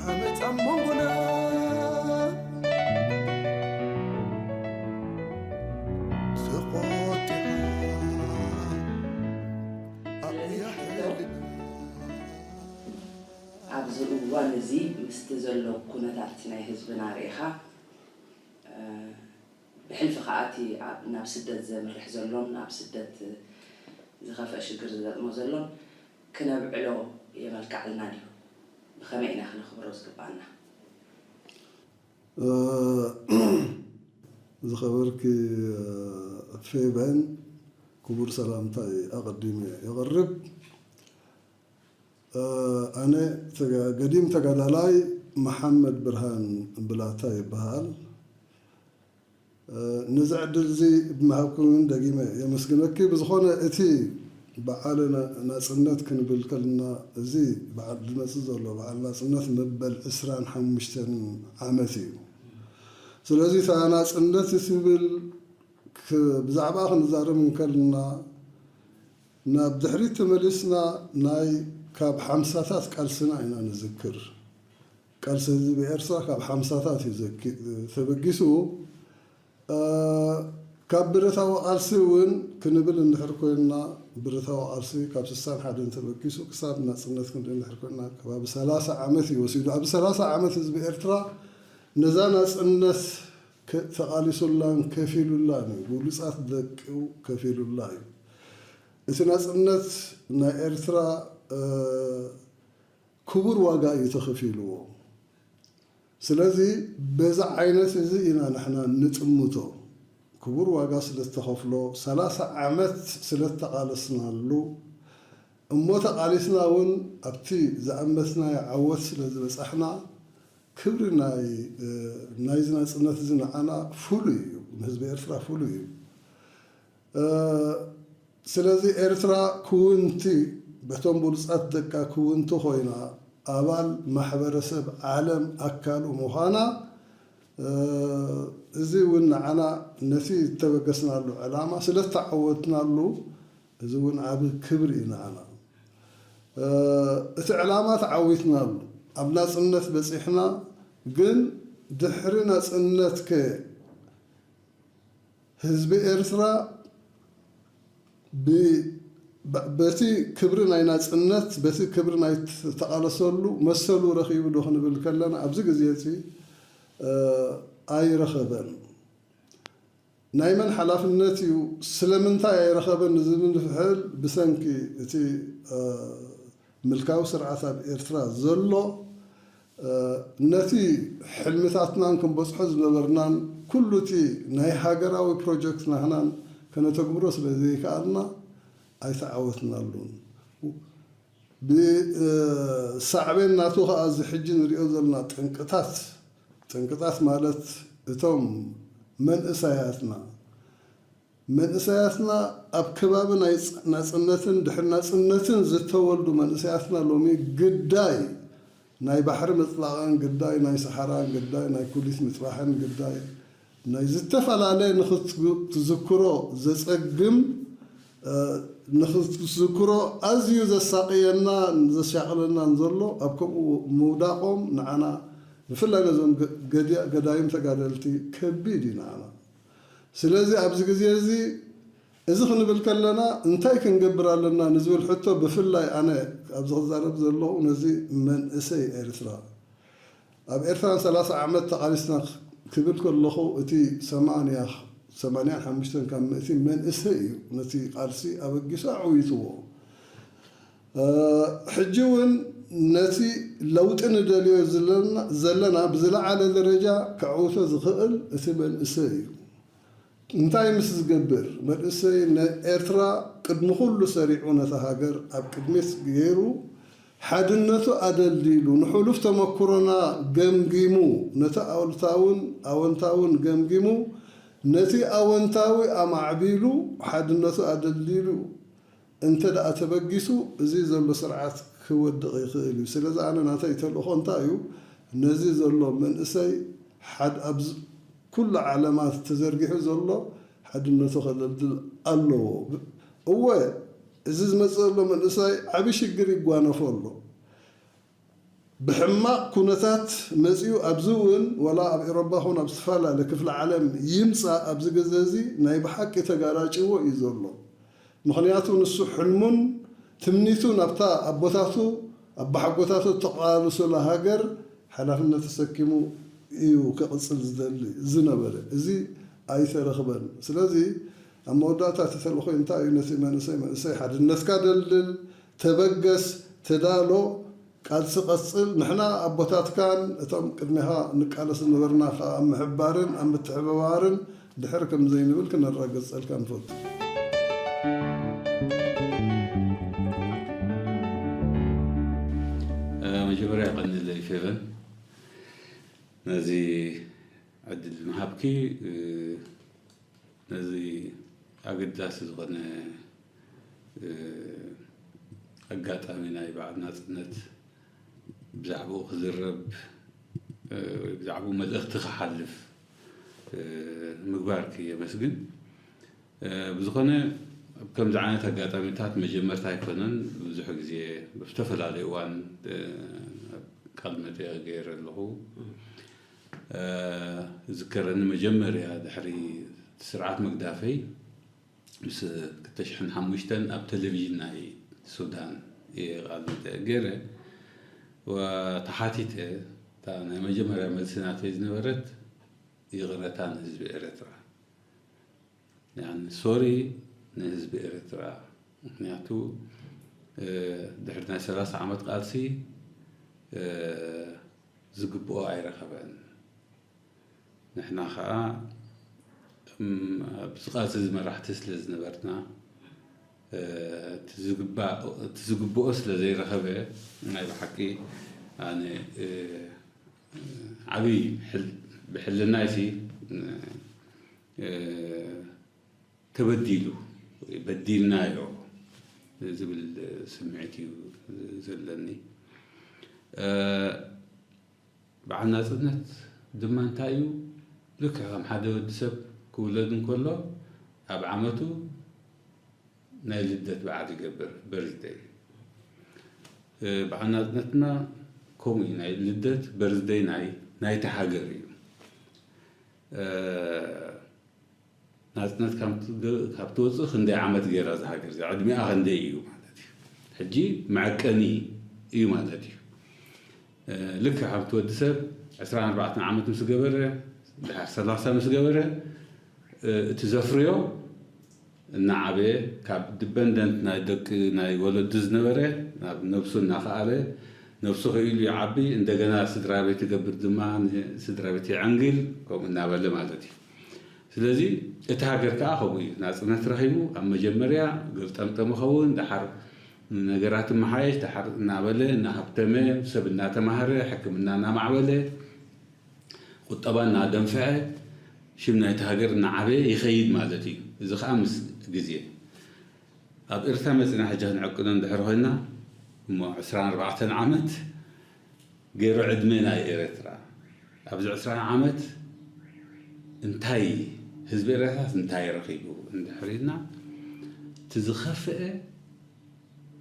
ዓመት ኣብ መንጎና ተቖጢዓ ኣብያ ሕልና። ኣብዚ እዋን እዚ ምስቲ ዘሎ ኩነታት ናይ ህዝብና ርኢኻ፣ እ፣ ብሕልፊ ከኣ እቲ ኣብ፣ ናብ ስደት ዘምርሕ ዘሎን ናብ ስደት ዝኸፍአ ሽግር ዝገጥሞ ዘሎን ክነብዕሎ የመልክዓልና ድዩ? ብኸመይ ኢና ክነኽብሮ ዝግብኣና? እ፣ ዝኸበርኪ፣ እ፣ ፌቨን፣ ክቡር ሰላምታይ ኣቐዲመ የቕርብ። እ፣ ኣነ ተጋ-፣ ገዲም ተጋዳላይ መሓመድ ብርሃን ብላታ ይበሃል። እ፣ ነዚ ዕድል እዚ ብምሃብኩምን ደጊመ የመስግነኪ። ብዝኾነ እቲ በዓል ና-፣ ናጽነት ክንብል ከልና፣ እዚ በዓል ዝመጽእ ዘሎ በዓል ናጽነት መበል ዕስራን ሓሙሽተን ዓመት እዩ። ስለዚ እታ ናጽነት እትብል ክ-፣ ብዛዕባኣ ክንዛረብ እንከልና፣ ናብ ድሕሪት ተመሊስና ናይ ካብ ሓምሳታት ቃልስና ኢና ንዝክር። ቃልሲ ህዝቢ ኤርትራ ካብ ሓምሳታት እዩ ዘኪ-፣ ተበጊሱ። እ፣ ካብ ብረታዊ ቃልሲ እውን ክንብል እንድሕር ኮይንና፣ ብረታዊ ቃልሲ ካብ ስሳን ሓደን ተበጊሱ ክሳብ ናጽነት ክንርኢ እንድሕር ኮይንና፣ ከባቢ ሰላሳ ዓመት እዩ ወሲዱ። ኣብዚ ሰላሳ ዓመት ህዝቢ ኤርትራ ነዛ ናጽነት ከ-፣ ተቓሊሱላን ከፊሉላን እዩ። ብሉጻት ደቁ ከፊሉላ እዩ። እቲ ናጽነት ናይ ኤርትራ፣ እ፣ ክቡር ዋጋ እዩ ተኸፊልዎ። ስለዚ በዚ ዓይነት እዚ ኢና ንሕና ንጥምቶ። ክቡር ዋጋ ስለ ዝተኸፍሎ፣ ሰላሳ ዓመት ስለ ዝተቓለስናሉ፣ እሞ ተቓሊስና እውን ኣብቲ ዝኣመትናዮ ዓወት ስለ ዝበጻሕና፣ ክብሪ ናይ፣ እ፣ ናይዚ ናጽነት እዚ ንዓና ፍሉይ እዩ፣ ንህዝቢ ኤርትራ ፍሉይ እዩ። እ፣ ስለዚ ኤርትራ ክውንቲ፣ በቶም ብሉጻት ደቃ ክውንቲ ኮይና፣ ኣባል ማሕበረሰብ ዓለም ኣካሉ ምዃና፣ እ፣ እዚ እውን ንዓና ነቲ ዝተበገስናሉ ዕላማ ስለ ዝተዓወትናሉ፣ እዚ እውን ዓቢ ክብሪ እዩ ንዓና። እ፣ እቲ ዕላማ ተዓዊትናሉ፣ ኣብ ናጽነት በጺሕና፣ ግን ድሕሪ ናጽነትከ ህዝቢ ኤርትራ ብ-፣ በ-፣ በቲ ክብሪ ናይ ናጽነት፣ በቲ ክብሪ ናይ ተቓለሰሉ መሰሉ ረኺቡ ዶ ክንብል ከለና፣ ኣብዚ ግዜ እቲ፣ እ፣ ኣይረኸበን። ናይ መን ሓላፍነት እዩ? ስለምንታይ ኣይረኸበን ንዝብል ንፍሕል ብሰንኪ እቲ፣ እ፣ ምልካዊ ስርዓት ኣብ ኤርትራ ዘሎ፣ እ፣ ነቲ ሕልምታትናን ክንበጽሖ ዝነበርናን ኩሉ እቲ ናይ ሃገራዊ ፕሮጀክት ናህናን ከነተግብሮ ስለ ዘይከኣልና ኣይተዓወትናሉን። ብ-፣ እ፣ ሳዕቤን ናቱ ከኣ እዚ ሕጂ ንሪኦ ዘለና ጠንቅታት፣ ጠንቅታት ማለት እቶም መንእሰያትና፣ መንእሰያትና ኣብ ከባቢ ናይ ፅ-፣ ናጽነትን ድሕሪ ናጽነትን ዝተወልዱ መንእሰያትና ሎሚ ግዳይ ናይ ባሕሪ ምጥላቕን ግዳይ ናይ ሰሓራን ግዳይ ናይ ኩሊት ምጥባሕን ግዳይ ናይ ዝተፈላለየ ንኽትግ-፣ ትዝክሮ ዘጸግም፣ እ፣ ንኽትዝክሮ ኣዝዩ ዘሳቕየና ዘሻቕለናን ዘሎ ኣብ ከምኡ ምውዳቖም ንዓና ብፍላይ ነዞም ገ-፣ ገድያ-፣ ገዳይም ተጋደልቲ ከቢድ እዩ ንዓና። ስለዚ ኣብዚ ግዜ እዚ እዚ ክንብል ከለና እንታይ ክንገብር ኣለና ንዝብል ሕቶ ብፍላይ ኣነ ኣብዚ ክዛረብ ዘለኹ ነዚ መንእሰይ ኤርትራ ኣብ ኤርትራ ን ሰላሳ ዓመት ተቓሊስና ክብል ከለኹ እቲ ሰማንያ ሰማንያን ሓሙሽተን ካብ ምእቲ መንእሰይ እዩ ነቲ ቃልሲ ኣበጊሱ ኣዕዊትዎ። ሕጂ እውን ነቲ ለውጢ ንደልዮ ዘለና ብዝለዓለ ደረጃ ከዕውቶ ዝኽእል እቲ መንእሰይ እዩ። እንታይ ምስ ዝገብር? መንእሰይ ንኤርትራ ቅድሚ ኩሉ ሰሪዑ ነታ ሃገር ኣብ ቅድሚት ገይሩ ሓድነቱ ኣደልዲሉ ንሕሉፍ ተመክሮና ገምጊሙ ነቲ ኣሉታውን ኣወንታውን ገምጊሙ ነቲ ኣወንታዊ ኣማዕቢሉ ሓድነቱ ኣደልዲሉ እንተ ደኣ ተበጊሱ እዚ ዘሎ ስርዓት ክወድቕ ይኽእል እዩ። ስለዚ ኣነ ናተይ ተልእኾ እንታይ እዩ? ነዚ ዘሎ መንእሰይ ሓደ ኣብዚ ኩሉ ዓለማት ተዘርጊሑ ዘሎ ሓድነቱ ከደልድል ኣለዎ። እወ እዚ ዝመጽእ ዘሎ መንእሰይ ዓቢ ሽግር ይጓነፎ ኣሎ። ብሕማቕ ኩነታት መጺኡ ኣብዚ እውን ወላ ኣብ ኤሮባ ኹን ኣብ ዝተፈላለየ ክፍለ ዓለም ይምጻእ ኣብዚ ግዜ እዚ ናይ ብሓቂ ተጋራጭዎ እዩ ዘሎ። ምኽንያቱ ንሱ ሕልሙን ትምኒቱን ኣብታ ኣቦታቱ ኣባሓጎታቱ እተቓልሱላ ሃገር ሓላፍነት ተሰኪሙ እዩ ክቕጽል ዝደሊ ዝነበረ። እዚ ኣይተረኽበን። ስለዚ ኣብ መወዳእታ እቲ ተልእኾ እንታይ እዩ? ነቲ መንእሰይ መንእሰይ ሓድነትካ ደልድል፣ ተበገስ፣ ተዳሎ፣ ቃልሲ ቀጽል። ንሕና ኣቦታትካን እቶም ቅድሚኻ ንቃለስ ዝነበርና ከኣ ኣብ ምሕባርን ኣብ ምትሕብባርን ድሕር ከም ዘይንብል ክነረጋግጸልካ ንፈቱ። መጀመርያ ቀንለ ይፌቨን ነዚ ዕድል ምሃብኪ ነዚ ኣገዳሲ ዝኾነ ኣጋጣሚ ናይ በዓል ናጽነት ብዛዕባኡ ክዝረብ ወይ ብዛዕባኡ መልእኽቲ ክሓልፍ ምግባርኪ የመስግን። ብዝኾነ ኣብ ከምዚ ዓይነት ኣጋጣሚታት መጀመርታ ኣይኮነን። ብዙሕ ግዜ ብዝተፈላለዩ እዋን ቃል መጠየቕ ገይረ ኣለኹ። ዝከረኒ መጀመርያ ድሕሪ ስርዓት መግዳፈይ ምስ ክልተ ሽሕን ሓሙሽተን ኣብ ቴሌቪዥን ናይ ሱዳን እየ ቃል መጠየቕ ገይረ። ተሓቲተ እታ ናይ መጀመርያ መልሲ ናተይ ዝነበረት ይቕረታ ንህዝቢ ኤረትራ ሶሪ ንህዝቢ ኤረትራ። ምክንያቱ ድሕሪ ናይ ሰላሳ ዓመት ቃልሲ ዝግብኦ ኣይረኸበን። ንሕና ከዓ ኣብዚ ቃልሲ እዚ መራሕቲ ስለ ዝነበርና እቲ ዝግብኦ ስለ ዘይረኸበ ናይ ብሓቂ ኣነ ዓብይ ብሕልናይሲ ተበዲሉ በዲልናዮ ዝብል ስምዒት እዩ ዘለኒ። በዓል ናፅነት ድማ እንታይ እዩ? ልክዕ ከም ሓደ ወዲ ሰብ ክውለድ እንከሎ ኣብ ዓመቱ ናይ ልደት በዓል ይገብር፣ በርዝደይ። በዓል ናፅነትና ከምኡ እዩ። ናይ ልደት በርዝደይ ናይ ናይቲ ሃገር እዩ። ናፅነት ካብ ትወፅእ ክንደይ ዓመት ገይራ እዛ ሃገር እዚኣ ዕድሚኣ ክንደይ እዩ ማለት እዩ። ሕጂ መዐቀኒ እዩ ማለት እዩ። ልክዕ ከምቲ ወዲ ሰብ ዕስራን ኣርባዕተን ዓመት ምስ ገበረ ድሓር ሰላሳ ምስ ገበረ እቲ ዘፍርዮ እናዓበየ ካብ ዲፐንደንት ናይ ደቂ ናይ ወለዱ ዝነበረ ናብ ነብሱ እናኸኣለ ነብሱ ክኢሉ ይዓቢ እንደገና ስድራ ቤት ይገብር ድማ ንስድራ ቤት የዐንግል ከምኡ እናበለ ማለት እዩ። ስለዚ እቲ ሃገር ከዓ ከምኡ እዩ ናፅነት ረኺቡ ኣብ መጀመርያ ገልጠምጠም ይኸውን ደሓር ነገራት መሓየሽ ደሓር እናበለ እናሃብተመ ሰብ እናተማህረ ሕክምና እናማዕበለ ቁጠባ እናደንፍዐ ሽም ናይቲ ሃገር እናዓበየ ይኸይድ ማለት እዩ። እዚ ከዓ ምስ ግዜ ኣብ ኤርትራ መፂና ሕጂ ክንዕቅኖ እንድሕር ኮይና እሞ ዕስራን ኣርባዕተን ዓመት ገይሩ ዕድመ ናይ ኤረትራ ኣብዚ ዕስራን ዓመት እንታይ ህዝቢ ኤረትራስ እንታይ ረኺቡ እንድሕር ኢልና እቲ ዝኸፍአ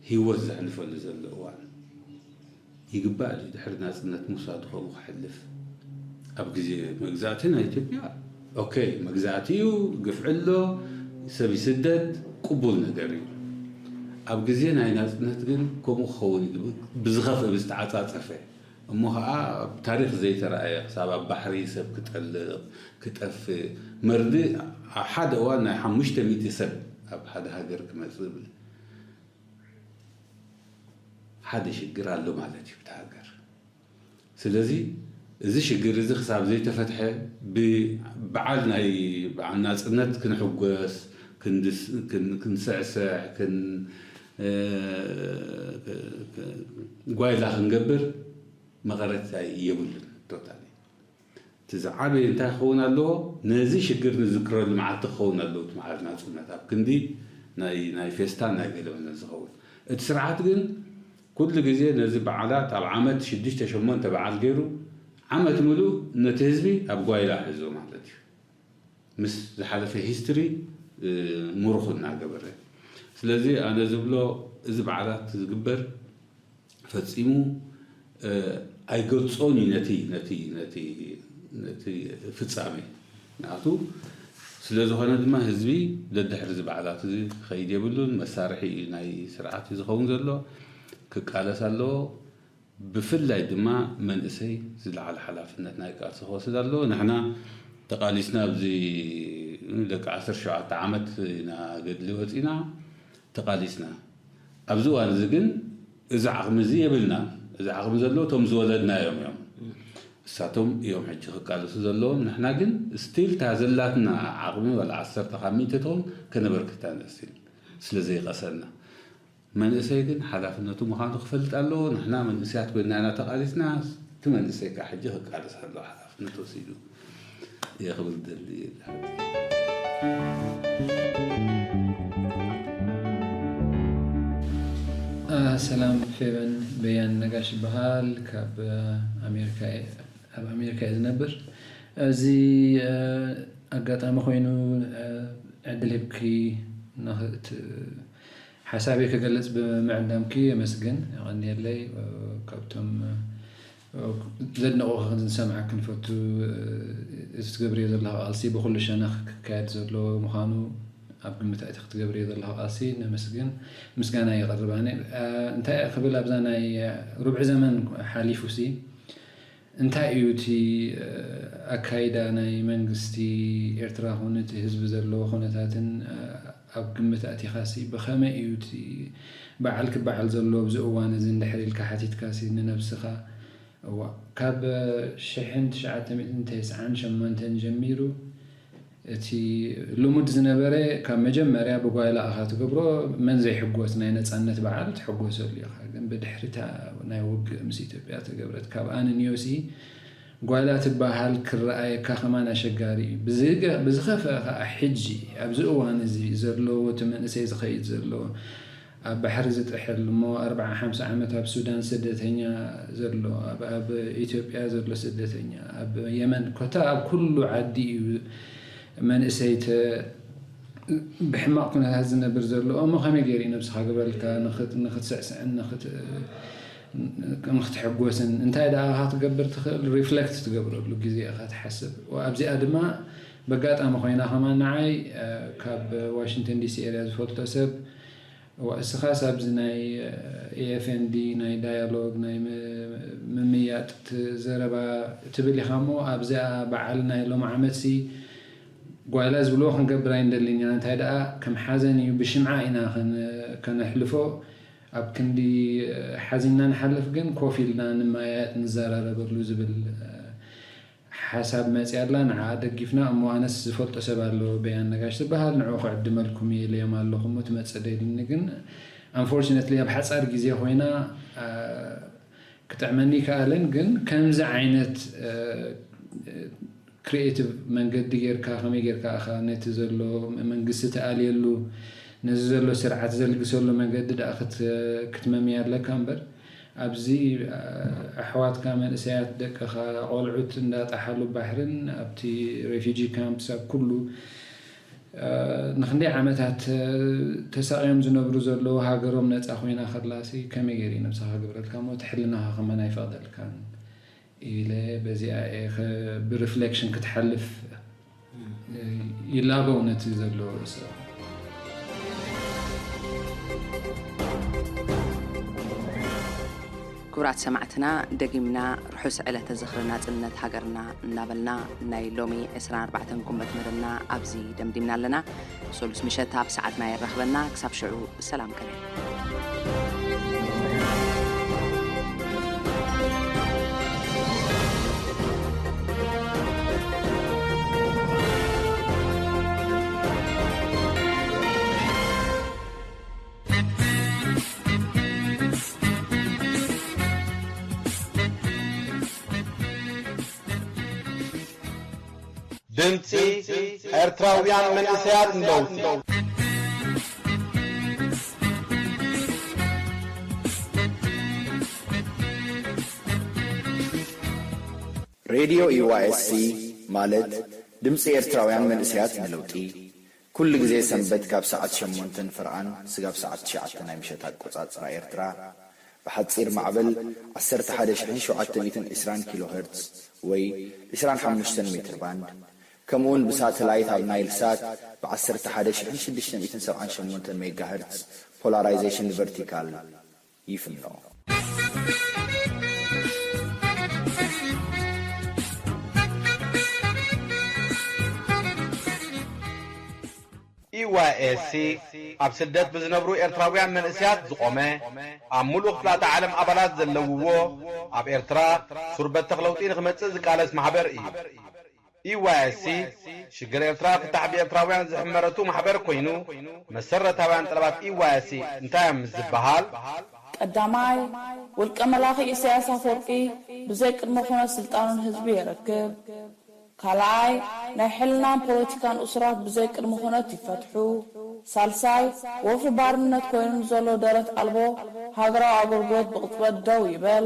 ህይወት ዘሕልፈሉ ዘሎ እዋን ይግባእ ድዩ ድሕሪ ናፅነት ምውሳዱ ከምኡ ክሕልፍ ኣብ ግዜ መግዛእቲ ናይ ኢትዮጵያ ኦኬ መግዛእቲ እዩ ግፍዒ ኣሎ ሰብ ይስደድ ቅቡል ነገር እዩ ኣብ ግዜ ናይ ናፅነት ግን ከምኡ ክኸውን ብዝኸፍእ ብዝተዓፃፀፈ እሞ ኸዓ ኣብ ታሪኽ ዘይተረኣየ ክሳብ ኣብ ባሕሪ ሰብ ክጠልቕ ክጠፍእ መርድእ ኣብ ሓደ እዋን ናይ ሓሙሽተ ሚእቲ ሰብ ኣብ ሓደ ሃገር ክመጽእ ብል ሓደ ሽግር ኣሎ ማለት እዩ ብቲ ሃገር። ስለዚ እዚ ሽግር እዚ ክሳብ ዘይተፈትሐ ብበዓል ናይ በዓል ናጽነት ክንሕጎስ ክንስዕስዕ ጓይላ ክንገብር መቐረት የብሉን። ቶታሊ እቲ ዝዓበየ እንታይ ክኸውን ኣለዎ? ነዚ ሽግር ንዝክረሉ መዓልቲ ክኸውን ኣለዎ። እቲ መዓልቲ ናጽነት ኣብ ክንዲ ናይ ፌስታ ናይ ገለመለ ዝኸውን፣ እቲ ስርዓት ግን ኩሉ ግዜ ነዚ በዓላት ኣብ ዓመት ሽዱሽተ ሸሞንተ በዓል ገይሩ ዓመት ምሉእ ነቲ ህዝቢ ኣብ ጓይላ ሒዞ ማለት እዩ። ምስ ዝሓለፈ ሂስትሪ ምሩኹ እናገበረ። ስለዚ ኣነ ዝብሎ እዚ በዓላት ዝግበር ፈጺሙ ኣይገልጾን እዩ ነቲ ነቲ ነቲ ነቲ ፍጻሜ ንኣቱ። ስለ ዝኾነ ድማ ህዝቢ ደድሕሪ እዚ በዓላት እዚ ክኸይድ የብሉን። መሳርሒ እዩ ናይ ስርዓት እዩ ዝኸውን ዘሎ። ክቃለስ ኣለዎ። ብፍላይ ድማ መንእሰይ ዝለዓለ ሓላፍነት ናይ ቃልሲ ክወስድ ኣለዎ። ንሕና ተቓሊስና ኣብዚ ደቂ ዓሰርተ ሸውዓተ ዓመት ኢና ገድሊ ወፂና ተቓሊስና። ኣብዚ እዋን እዚ ግን እዚ ዓቕሚ እዚ የብልናን። እዚ ዓቕሚ ዘለዎ እቶም ዝወለድናዮም እዮም። እሳቶም እዮም ሕጂ ክቃለሱ ዘለዎም። ንሕና ግን ስቲል እታ ዘላትና ዓቕሚ ዋላ ዓሰርተ ካብ ሚእቲ ትኹን ከነበርክታ ንስቲል ስለ ዘይቀሰና። መንእሰይ ግን ሓላፍነቱ ምዃኑ ክፈልጥ ኣለዎ። ንሕና መንእሰያት ኮይና ኢና ተቓሊስና። እቲ መንእሰይ ከዓ ሕጂ ክቃለስ ኣለዎ ሓላፍነት ወሲዱ እየ ክብል ደሊ። ሰላም ፌቨን፣ በያን ነጋሽ ይበሃል። ካብ ኣሜሪካ እየ፣ ኣብ ኣሜሪካ እየ ዝነብር። እዚ ኣጋጣሚ ኮይኑ ዕድል ሂብኪ ሓሳበይ ክገልጽ ብምዕዳምኪ የመስግን። የቐንየለይ። ካብቶም ዘድንቑ ክንሰምዓኪ ንፈቱ። እዚ ትገብርዮ ዘለኻ ቃልሲ ብኹሉ ሸነኽ ክካየድ ዘለዎ ምዃኑ ኣብ ግምት ኣእቲኺ ትገብርዮ ዘለኻ ቃልሲ ነመስግን፣ ምስጋና የቕርብ። ኣነ እንታይ ክብል ኣብዛ ናይ ሩብዒ ዘመን ሓሊፉሲ እንታይ እዩ እቲ ኣካይዳ ናይ መንግስቲ ኤርትራ ኹን እቲ ህዝቢ ዘለዎ ኩነታትን ኣብ ግምት ኣእቲኻሲ ብኸመይ እዩ እቲ በዓል ክበዓል ዘሎ ኣብዚ እዋን እዚ እንድሕር ኢልካ ሓቲትካሲ ንነብስኻ እዋ ካብ ሽሕን ትሽዓተ ሚእትን ተስዓን ሸሞንተን ጀሚሩ እቲ ልሙድ ዝነበረ ካብ መጀመርያ ብጓይላ ኢኻ ትገብሮ፣ መን ዘይሕጎስ ናይ ነጻነት በዓል ትሕጎሰሉ ኢኻ። ግን ብድሕሪ እታ ናይ ውግእ ምስ ኢትዮጵያ ተገብረት ካብኣ ንንዮሲ ጓይላ ትበሃል ክረኣየካ ከማን ኣሸጋሪ እዩ። ብዝኸፍአ ከዓ ሕጂ ኣብዚ እዋን እዚ ዘለዎ እቲ መንእሰይ ዝኸይድ ዘሎ ኣብ ባሕሪ ዝጥሕል እሞ ኣርብዓ ሓምሳ ዓመት ኣብ ሱዳን ስደተኛ ዘሎ ኣብ ኣብ ኢትዮጵያ ዘሎ ስደተኛ ኣብ የመን ኮታ ኣብ ኩሉ ዓዲ እዩ መንእሰይ ተ ብሕማቕ ኩነታት ዝነብር ዘሎ እሞ ከመይ ገይሩ እዩ ነብስኻ ግበረልካ ንኽትስዕስዕን ንኽትሕጎስን እንታይ ደኣ ክትገብር ትኽእል ሪፍለክት ትገብረሉ ግዜ ኢኻ ትሓስብ ኣብዚኣ ድማ በጋጣሚ ኮይና ከማን ንዓይ ካብ ዋሽንግተን ዲሲ ኤርያ ዝፈልጦ ሰብ እዋ እስኻስ ኣብዚ ናይ ኤኤፍኤንዲ ናይ ዳያሎግ ናይ ምምያጥ ዘረባ ትብል ኢኻ እሞ ኣብዚኣ በዓል ናይ ሎም ዓመትሲ ጓይላ ዝብልዎ ክንገብር ኣይንደልን ኢና እንታይ ደኣ ከም ሓዘን እዩ ብሽምዓ ኢና ከነሕልፎ ኣብ ክንዲ ሓዚንና ንሓልፍ ግን ኮፍ ኢልና ንመያየጥ ንዘራረበሉ ዝብል ሓሳብ መፅያ ኣላ ንዓ ደጊፍና እሞ ኣነስ ዝፈልጦ ሰብ ኣሎ በያን ነጋሽ ዝበሃል ንዑ ክዕድመልኩም እየ ኢለዮም ኣለኹ እሞ ትመፅእ ዶ ኢሉኒ ግን unfortunately ኣብ ሓፃር ግዜ ኮይና ክጥዕመኒ ይከኣልን ግን ከምዚ ዓይነት creative መንገዲ ጌርካ ከመይ ጌርካ ኢኻ ነቲ ዘሎ መንግስቲ ትኣልየሉ ነዚ ዘሎ ስርዓት ዘልግሰሉ መንገዲ ደኣ ክትመምያ ኣለካ እምበር ኣብዚ ኣሕዋትካ መንእሰያት ደቅኻ ቆልዑት እንዳጠሓሉ ባሕርን ኣብቲ refugee camps ኣብ ኩሉ ንክንደይ ዓመታት ተሳቕዮም ዝነብሩ ዘለዉ ሃገሮም ነፃ ኮይና ከላሲ ከመይ ገይሩ ነብስኻ ክገብረልካ እሞ እቲ ሕልናኻ ከማን ኣይፈቕደልካን ኢለ በዚኣ እየ ብ reflection ክትሓልፍ ይላበው ነቲ ዘሎ ርእሰ ክቡራት ሰማዕትና፣ ደጊምና ርሑስ ዕለተ ዝኽሪ ናጽነት ሃገርና እናበልና፣ ናይ ሎሚ ዕስራን ኣርባዕተን ጉንበት መደብና ኣብዚ ደምዲምና ኣለና። ሰሉስ ምሸት ኣብ ሰዓትና የራኽበና። ክሳብ ሽዑ ሰላም ከነ። ድምፂ ኤርትራውያን መንእሰያት ንለውጢ። ሬድዮ ዩ ዋይ ኤስ ሲ ማለት ድምፂ ኤርትራውያን መንእሰያት ንለውጢ፣ ኩሉ ግዜ ሰንበት ካብ ሰዓት ሸሞንተን ፍርቓን ስጋብ ሰዓት ትሽዓተ ናይ ምሸት ኣቆጻጽራ ኤርትራ፣ ብሓጺር ማዕበል ዓሰርተ ሓደ ሽሕን ሸውዓተ ሚእትን ዕስራን ኪሎ ሄርትዝ ወይ ዕስራን ሓሙሽተን ሜትር ባንድ፣ ከምኡውን ብሳተላይት ኣብ ናይል ሳት ብ ዓሰርተ ሓደ ሽሕን ሽዱሽተ ሚእትን ሰብዓን ሸሞንተን ሜጋ ሄርትዝ ፖላራይዜሽን ቨርቲካል ይፍኖ። ኢ ዋይ ኤስ ሲ ኣብ ስደት ብዝነብሩ ኤርትራውያን መንእሰያት ዝቖመ፣ ኣብ ሙሉእ ክፍላተ ዓለም ኣባላት ዘለውዎ፣ ኣብ ኤርትራ ሱር በተኽ ለውጢ ንኽመጽእ ዝቃለስ ማሕበር እዩ። ኢ ዋይ ኤስ ሲ ሽግር ኤርትራ ፍታሕ ብኤርትራውያን ዝሕመረቱ ማሕበር ኮይኑ፣ መሰረታውያን ጠለባት ኢ ዋይ ኤስ ሲ እንታይ እዮም ምስ ዝበሃል፣ ቀዳማይ፣ ውልቀ መላኺ ኢሳያስ ኣፈወርቂ ብዘይ ቅድመ ኩነት ስልጣኑ ንህዝቢ የረክብ። ካልኣይ፣ ናይ ሕልናን ፖለቲካን እሱራት ብዘይ ቅድመ ኩነት ይፈትሑ። ሳልሳይ፣ ወፍሪ ባርነት ኮይኑ ንዘሎ ደረት ኣልቦ ሃገራዊ ኣገልግሎት ብቕጽበት ደው ይበል።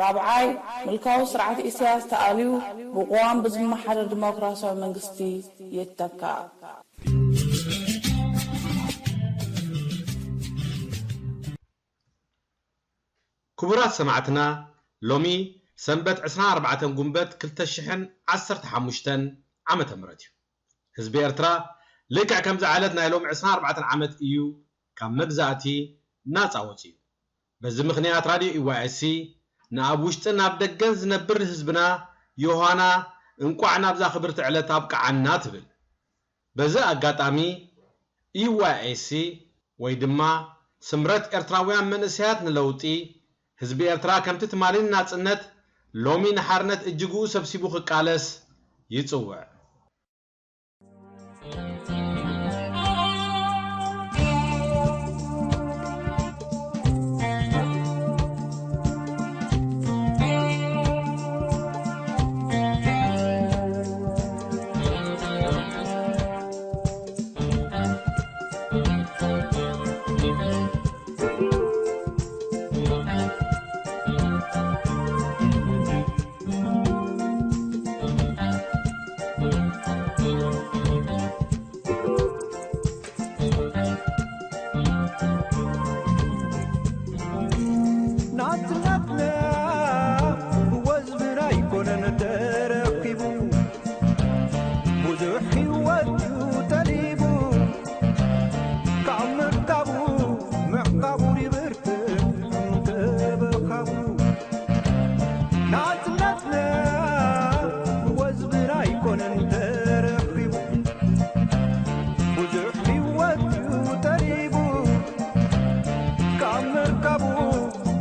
ራብዓይ፣ ምልካዊ ስርዓት ኢሳያስ ተኣልዩ ብቅዋም ብዝመሓደር ዲሞክራሲያዊ መንግስቲ ይተካእ። ክቡራት ሰማዕትና፣ ሎሚ ሰንበት ዕስራን ኣርባዕተን ጉንበት ክልተ ሽሕን ዓሰርተ ሓሙሽተን ዓመተ ምህረት እዩ። ህዝቢ ኤርትራ ልክዕ ከምዚ ዕለት ናይ ሎሚ ዕስራን ኣርባዕተን ዓመት እዩ ካብ መግዛእቲ ናጻ ወጺኡ። በዚ ምኽንያት ራድዮ ኢ ዋይ ኤስ ሲ ንኣብ ውሽጥን ኣብ ደገን ዝነብር ህዝብና ዮሃና እንቋዕ ናብዛ ክብርቲ ዕለት ኣብቅዓና ትብል። በዚ ኣጋጣሚ ኢ ዋይ ኤስ ሲ ወይ ድማ ስምረት ኤርትራውያን መንእሰያት ንለውጢ፣ ህዝቢ ኤርትራ ከምቲ ትማሊ ንናጽነት ሎሚ ንሓርነት እጅግኡ ሰብሲቡ ክቃለስ ይጽውዕ። ናጽነትና ብወዝብና ኣይኮነን ተረኪቡ፣ ብዙሕ ህይወት እዩ ጠሊቡ። ካብ ምርካቡ ምዕቃቡ ይብርትዕ እንክብካቡ። ናጽነትና ብወዝብና ኣይኮነን ተረኪቡ፣ ብዙሕ ህይወት እዩ ጠሊቡ። ካብ ምርካቡ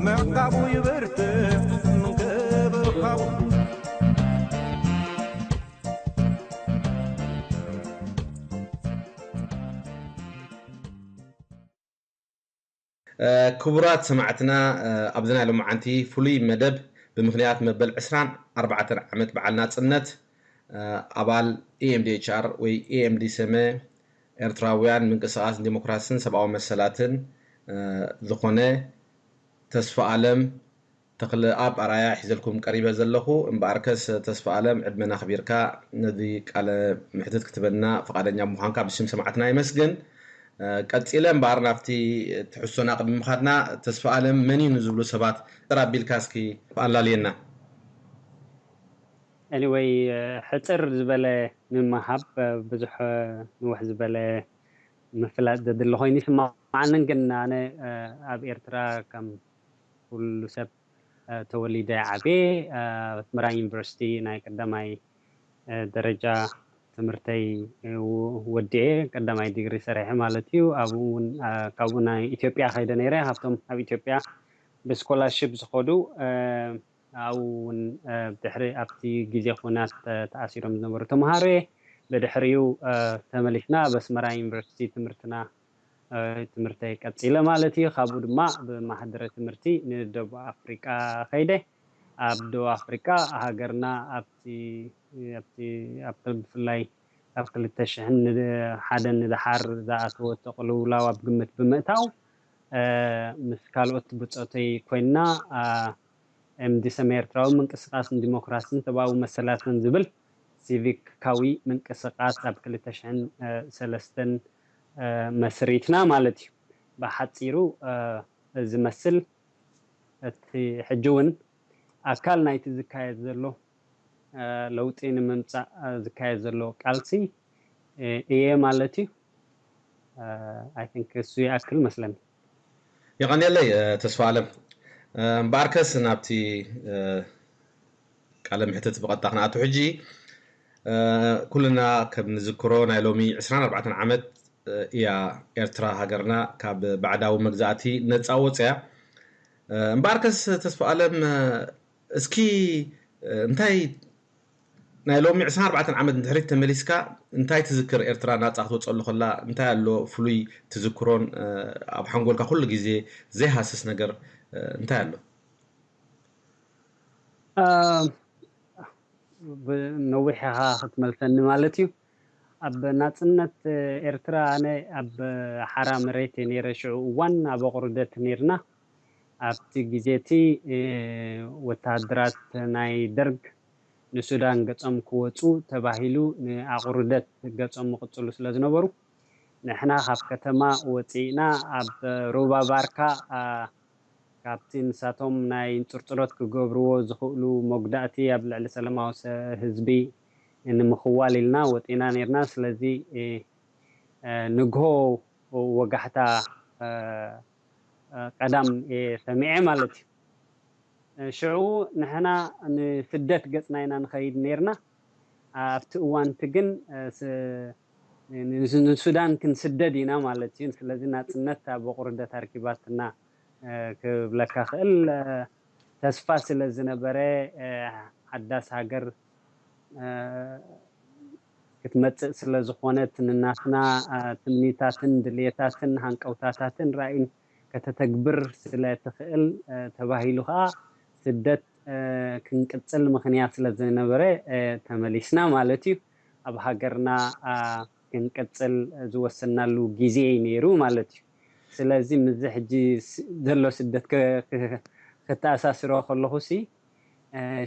ምዕቃቡ ይብርትዕ ምንክብኻቡ። ክቡራት ሰማዕትና፣ ኣብዚ ናይ ሎማዓንቲ ፍሉይ መደብ ብምኽንያት መበል ዕስራን ኣርባዕተን ዓመት በዓል ናጽነት፣ ኣባል ኢ ኤም ዲ ኤች ኣር ወይ ኢ ኤም ዲ ሰመ፣ ኤርትራውያን ምንቅስቓስ ዲሞክራስን ሰብኣዊ መሰላትን ዝኾነ ተስፋ ኣለም ተኽለኣብ ኣርኣያ ሒዘልኩም ቀሪበ ዘለኹ። እምበኣርከስ ተስፋ ኣለም፣ ዕድመና ኣኽቢርካ ነዚ ቃለ መሕትት ክትበና ፍቓደኛ ብምዃንካ ብሽም ሰማዕትና የመስግን። ቀጺለ እምበኣር ናብቲ ትሕዝቶና ቅድሚ ምኻድና፣ ተስፋ ኣለም መን እዩ ንዝብሉ ሰባት ጥር ኣቢልካ እስኪ ኣላልየና። Anyway፣ ሕጽር ዝበለ ምምሃብ፣ ብዙሕ ንውሕ ዝበለ ምፍላጥ ዘድሊ ኮይኑ ይስማዓንን፣ ግን ኣነ ኣብ ኤርትራ ከም ኩሉ ሰብ ተወሊደ ዓብየ። ኣስመራ ዩኒቨርሲቲ ናይ ቀዳማይ ደረጃ ትምህርተይ ወዲኤ ቀዳማይ ዲግሪ ሰሪሐ ማለት እዩ። ኣብኡ እውን ካብኡ ናይ ኢትዮጵያ ከይደ ነይረ። ካብቶም ኣብ ኢትዮጵያ ብስኮላርሽፕ ዝኸዱ ኣብኡ እውን ድሕሪ ኣብቲ ግዜ ኩናት ተኣሲሮም ዝነበሩ ተምሃሮ እየ። ብድሕሪኡ ተመሊስና ኣብ ኣስመራ ዩኒቨርሲቲ ትምህርትና ትምህርተይ ቀፂለ ማለት እዩ። ካብኡ ድማ ብማህደረ ትምህርቲ ንደቡብ ኣፍሪቃ ከይደ። ኣብ ደቡብ ኣፍሪቃ ሃገርና ኣብቲ ኣብቲ ኣብቲ ብፍላይ ኣብ ክልተ ሽሕን ሓደን ንደሓር ዝኣተወቶ ቅልውላው ኣብ ግምት ብምእታው ምስ ካልኦት ብፆተይ ኮይንና ኤምዲሰመ ኤርትራዊ ምንቅስቃስ ንዲሞክራስን ሰብኣዊ መሰላትን ዝብል ሲቪካዊ ምንቅስቃስ ኣብ ክልተ ሽሕን ሰለስተን መስሪትና ማለት እዩ። ብሓፂሩ ዝመስል እቲ ሕጂ እውን ኣካል ናይቲ ዝካየድ ዘሎ ለውጢ ንምምፃእ ዝካየድ ዘሎ ቃልሲ እየ ማለት እዩ። I think እሱ ይኣክል መስለኒ። የቐንየለይ ተስፋ ኣለም። እምበኣርከስ ናብቲ ቃለ ምሕትት ብቐጥታ ክንኣቱ ሕጂ ኩልና ከም ንዝክሮ ናይ ሎሚ ዕስራን ኣርባዕተን ዓመት እያ ኤርትራ ሃገርና ካብ ባዕዳዊ መግዛእቲ ነፃ ወፅያ። እምበኣርከስ ተስፋ ኣለም እስኪ እንታይ ናይ ሎሚ ዕስራን ኣርባዕተን ዓመት ንድሕሪት ተመሊስካ እንታይ ትዝክር? ኤርትራ ናፃ ክትወፀሉ ከላ እንታይ ኣሎ ፍሉይ ትዝክሮን ኣብ ሓንጎልካ ኩሉ ግዜ ዘይሃስስ ነገር እንታይ ኣሎ? ነዊሕ ኢኻ ክትመልሰኒ ማለት እዩ። ኣብ ናፅነት ኤርትራ ኣነ ኣብ ሓራ መሬት እየ ነይረ። ሽዑ እዋን ኣብ ኣቑርደት ነይርና። ኣብቲ ግዜ እቲ ወተሃደራት ናይ ደርግ ንሱዳን ገጾም ክወፁ ተባሂሉ ንኣቑርደት ገጾም ክቕፅሉ ስለ ዝነበሩ ንሕና ካብ ከተማ ወፂእና ኣብ ሩባ ባርካ ካብቲ ንሳቶም ናይ እንፅርፅሮት ክገብርዎ ዝኽእሉ መጉዳእቲ ኣብ ልዕሊ ሰላማዊ ህዝቢ ንምኽዋል ኢልና ወፂና ነይርና። ስለዚ ንግሆ ወጋሕታ ቀዳም እየ ሰሚዐ ማለት እዩ። ሽዑ ንሕና ንስደት ገፅና ኢና ንኸይድ ነይርና። ኣብቲ እዋንቲ ግን ንሱዳን ክንስደድ ኢና ማለት እዩ። ስለዚ ናፅነት ኣብ ኣቑርደት ኣርኪባትና ክብለካ ክእል። ተስፋ ስለ ዝነበረ ሓዳስ ሃገር ክትመፅእ ስለ ዝኾነት ንናትና ትምኒታትን ድልየታትን ሃንቀውታታትን ራእይን ከተተግብር ስለ ትኽእል ተባሂሉ ከዓ ስደት ክንቅፅል ምኽንያት ስለ ዝነበረ ተመሊስና ማለት እዩ። ኣብ ሃገርና ክንቅፅል ዝወሰናሉ ግዜ እዩ ነይሩ ማለት እዩ። ስለዚ ምስዚ ሕጂ ዘሎ ስደት ከተኣሳስሮ ከለኹ ሲ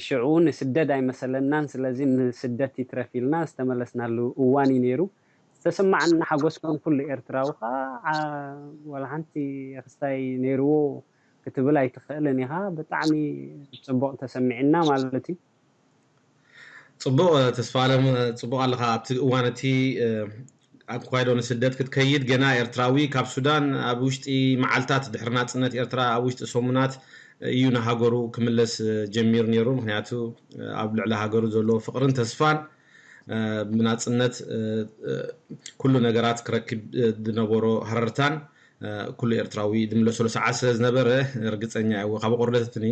ሽዑ ንስደድ ኣይመሰለናን። ስለዚ ንስደት ይትረፍ ኢልና ዝተመለስናሉ እዋን እዩ ነይሩ። ዝተሰማዓና ሓጎስ ከም ኩሉ ኤርትራዊ ከዓ ዋላ ሓንቲ ክስታይ ነይርዎ ክትብል ኣይትኽእልን ኢኻ። ብጣዕሚ ፅቡቕ ተሰሚዕና ማለት እዩ። ፅቡቕ ተስፋ ኣለም፣ ፅቡቕ ኣለኻ። ኣብቲ እዋን እቲ ኣብ ተኻይዶ ንስደት ክትከይድ ገና ኤርትራዊ ካብ ሱዳን ኣብ ውሽጢ መዓልታት ድሕሪ ናፅነት ኤርትራ ኣብ ውሽጢ ሰሙናት እዩ ንሃገሩ ክምለስ ጀሚሩ ነይሩ። ምክንያቱ ኣብ ልዕሊ ሃገሩ ዘለዎ ፍቕርን ተስፋን ብናፅነት ኩሉ ነገራት ክረክብ ዝነበሮ ሃረርታን ኩሉ ኤርትራዊ ዝምለሰሉ ሰዓት ስለ ዝነበረ ርግፀኛ እየ ካብ ኣቑርደትኒ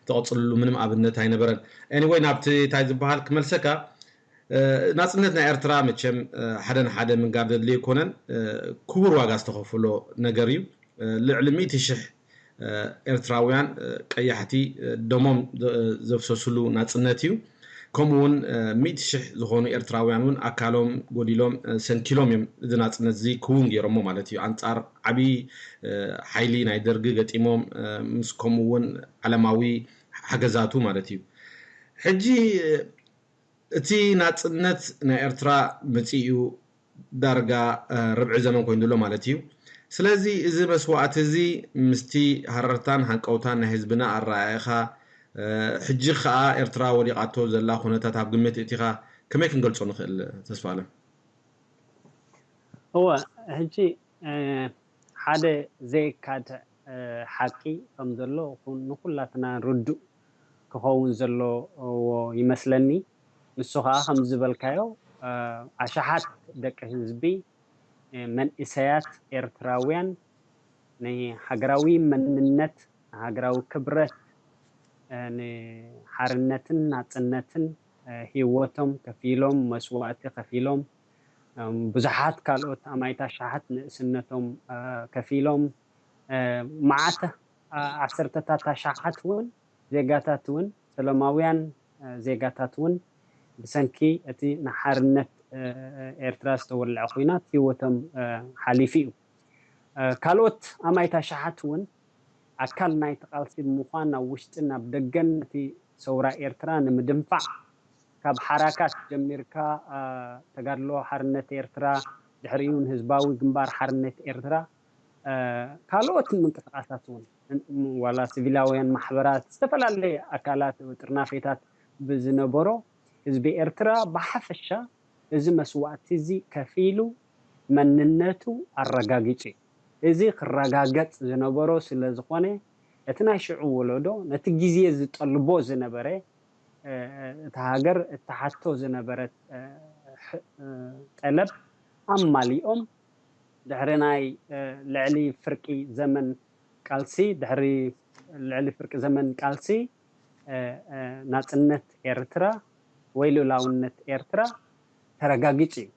ተቐፅልሉ ምንም ኣብነት ኣይነበረን። Anyway ናብቲ እንታይ ዝበሃል ክመልሰካ ናፅነት ናይ ኤርትራ መቸም ሓደ ንሓደ ምንጋር ዘድልዮ ኣይኮነን። ክቡር ዋጋ ዝተኸፈሎ ነገር እዩ። ልዕሊ ሚእቲ ሽሕ ኤርትራውያን ቀያሕቲ ደሞም ዘፍሰስሉ ናፅነት እዩ። ከምኡ እውን ሚእቲ ሽሕ ዝኾኑ ኤርትራውያን እውን ኣካሎም ጎዲሎም ሰንኪሎም እዮም እዚ ናፅነት እዚ ክውን ገይሮሞ ማለት እዩ። ኣንፃር ዓብዪ ሓይሊ ናይ ደርጊ ገጢሞም ምስ ከምኡ እውን ዓለማዊ ሓገዛቱ ማለት እዩ። ሕጂ እቲ ናፅነት ናይ ኤርትራ መፂኡ ዳርጋ ርብዒ ዘመን ኮይኑ ዘሎ ማለት እዩ። ስለዚ እዚ መስዋእቲ እዚ ምስቲ ሃረርታን ሃንቀውታን ናይ ህዝብና ኣረኣኢኻ ሕጂ ከዓ ኤርትራ ወዲቓቶ ዘላ ኩነታት ኣብ ግምት እቲኻ ከመይ ክንገልፆ ንኽእል ተስፋ ኣለም? እወ ሕጂ ሓደ ዘይካድ ሓቂ ከም ዘሎ ንኩላትና ርዱእ ክኸውን ዘለዎ ይመስለኒ። ንሱ ከዓ ከም ዝበልካዮ ኣሽሓት ደቂ ህዝቢ መንእሰያት ኤርትራውያን ንሃገራዊ መንነት፣ ንሃገራዊ ክብረት፣ ንሓርነትን ናጽነትን ህይወቶም ከፊሎም፣ መስዋእቲ ከፊሎም፣ ብዙሓት ካልኦት ኣማኢት ኣሽሓት ንእስነቶም ከፊሎም፣ መዓት ዓሰርተታት ኣሽሓት እውን ዜጋታት እውን፣ ሰላማውያን ዜጋታት እውን ብሰንኪ እቲ ንሓርነት ኤርትራ ዝተወልዐ ኲናት ህይወቶም ሓሊፉ እዩ። ካልኦት ኣማኢት ኣሽሓት እውን ኣካል ናይቲ ቃልሲ ብምዃን ኣብ ውሽጥን ኣብ ደገን ነቲ ሰውራ ኤርትራ ንምድንፋዕ ካብ ሓራካት ጀሚርካ ተጋድሎ ሓርነት ኤርትራ፣ ድሕሪኡ እውን ህዝባዊ ግንባር ሓርነት ኤርትራ፣ ካልኦት ምንቅስቃሳት እውን ዋላ ሲቪላውያን ማሕበራት፣ ዝተፈላለየ ኣካላት ጥርናፌታት ብዝነበሮ ህዝቢ ኤርትራ ብሓፈሻ እዚ መስዋእቲ እዚ ከፊሉ መንነቱ ኣረጋጊጹ እዩ። እዚ ክረጋገጽ ዝነበሮ ስለ ዝኾነ እቲ ናይ ሽዑ ወለዶ ነቲ ግዜ ዝጠልቦ ዝነበረ እታ ሃገር እትሓቶ ዝነበረት ጠለብ ኣማሊኦም ድሕሪ ናይ ልዕሊ ፍርቂ ዘመን ቃልሲ ድሕሪ ልዕሊ ፍርቂ ዘመን ቃልሲ ናጽነት ኤርትራ ወይ ልኡላውነት ኤርትራ ተረጋጊጹ እዩ።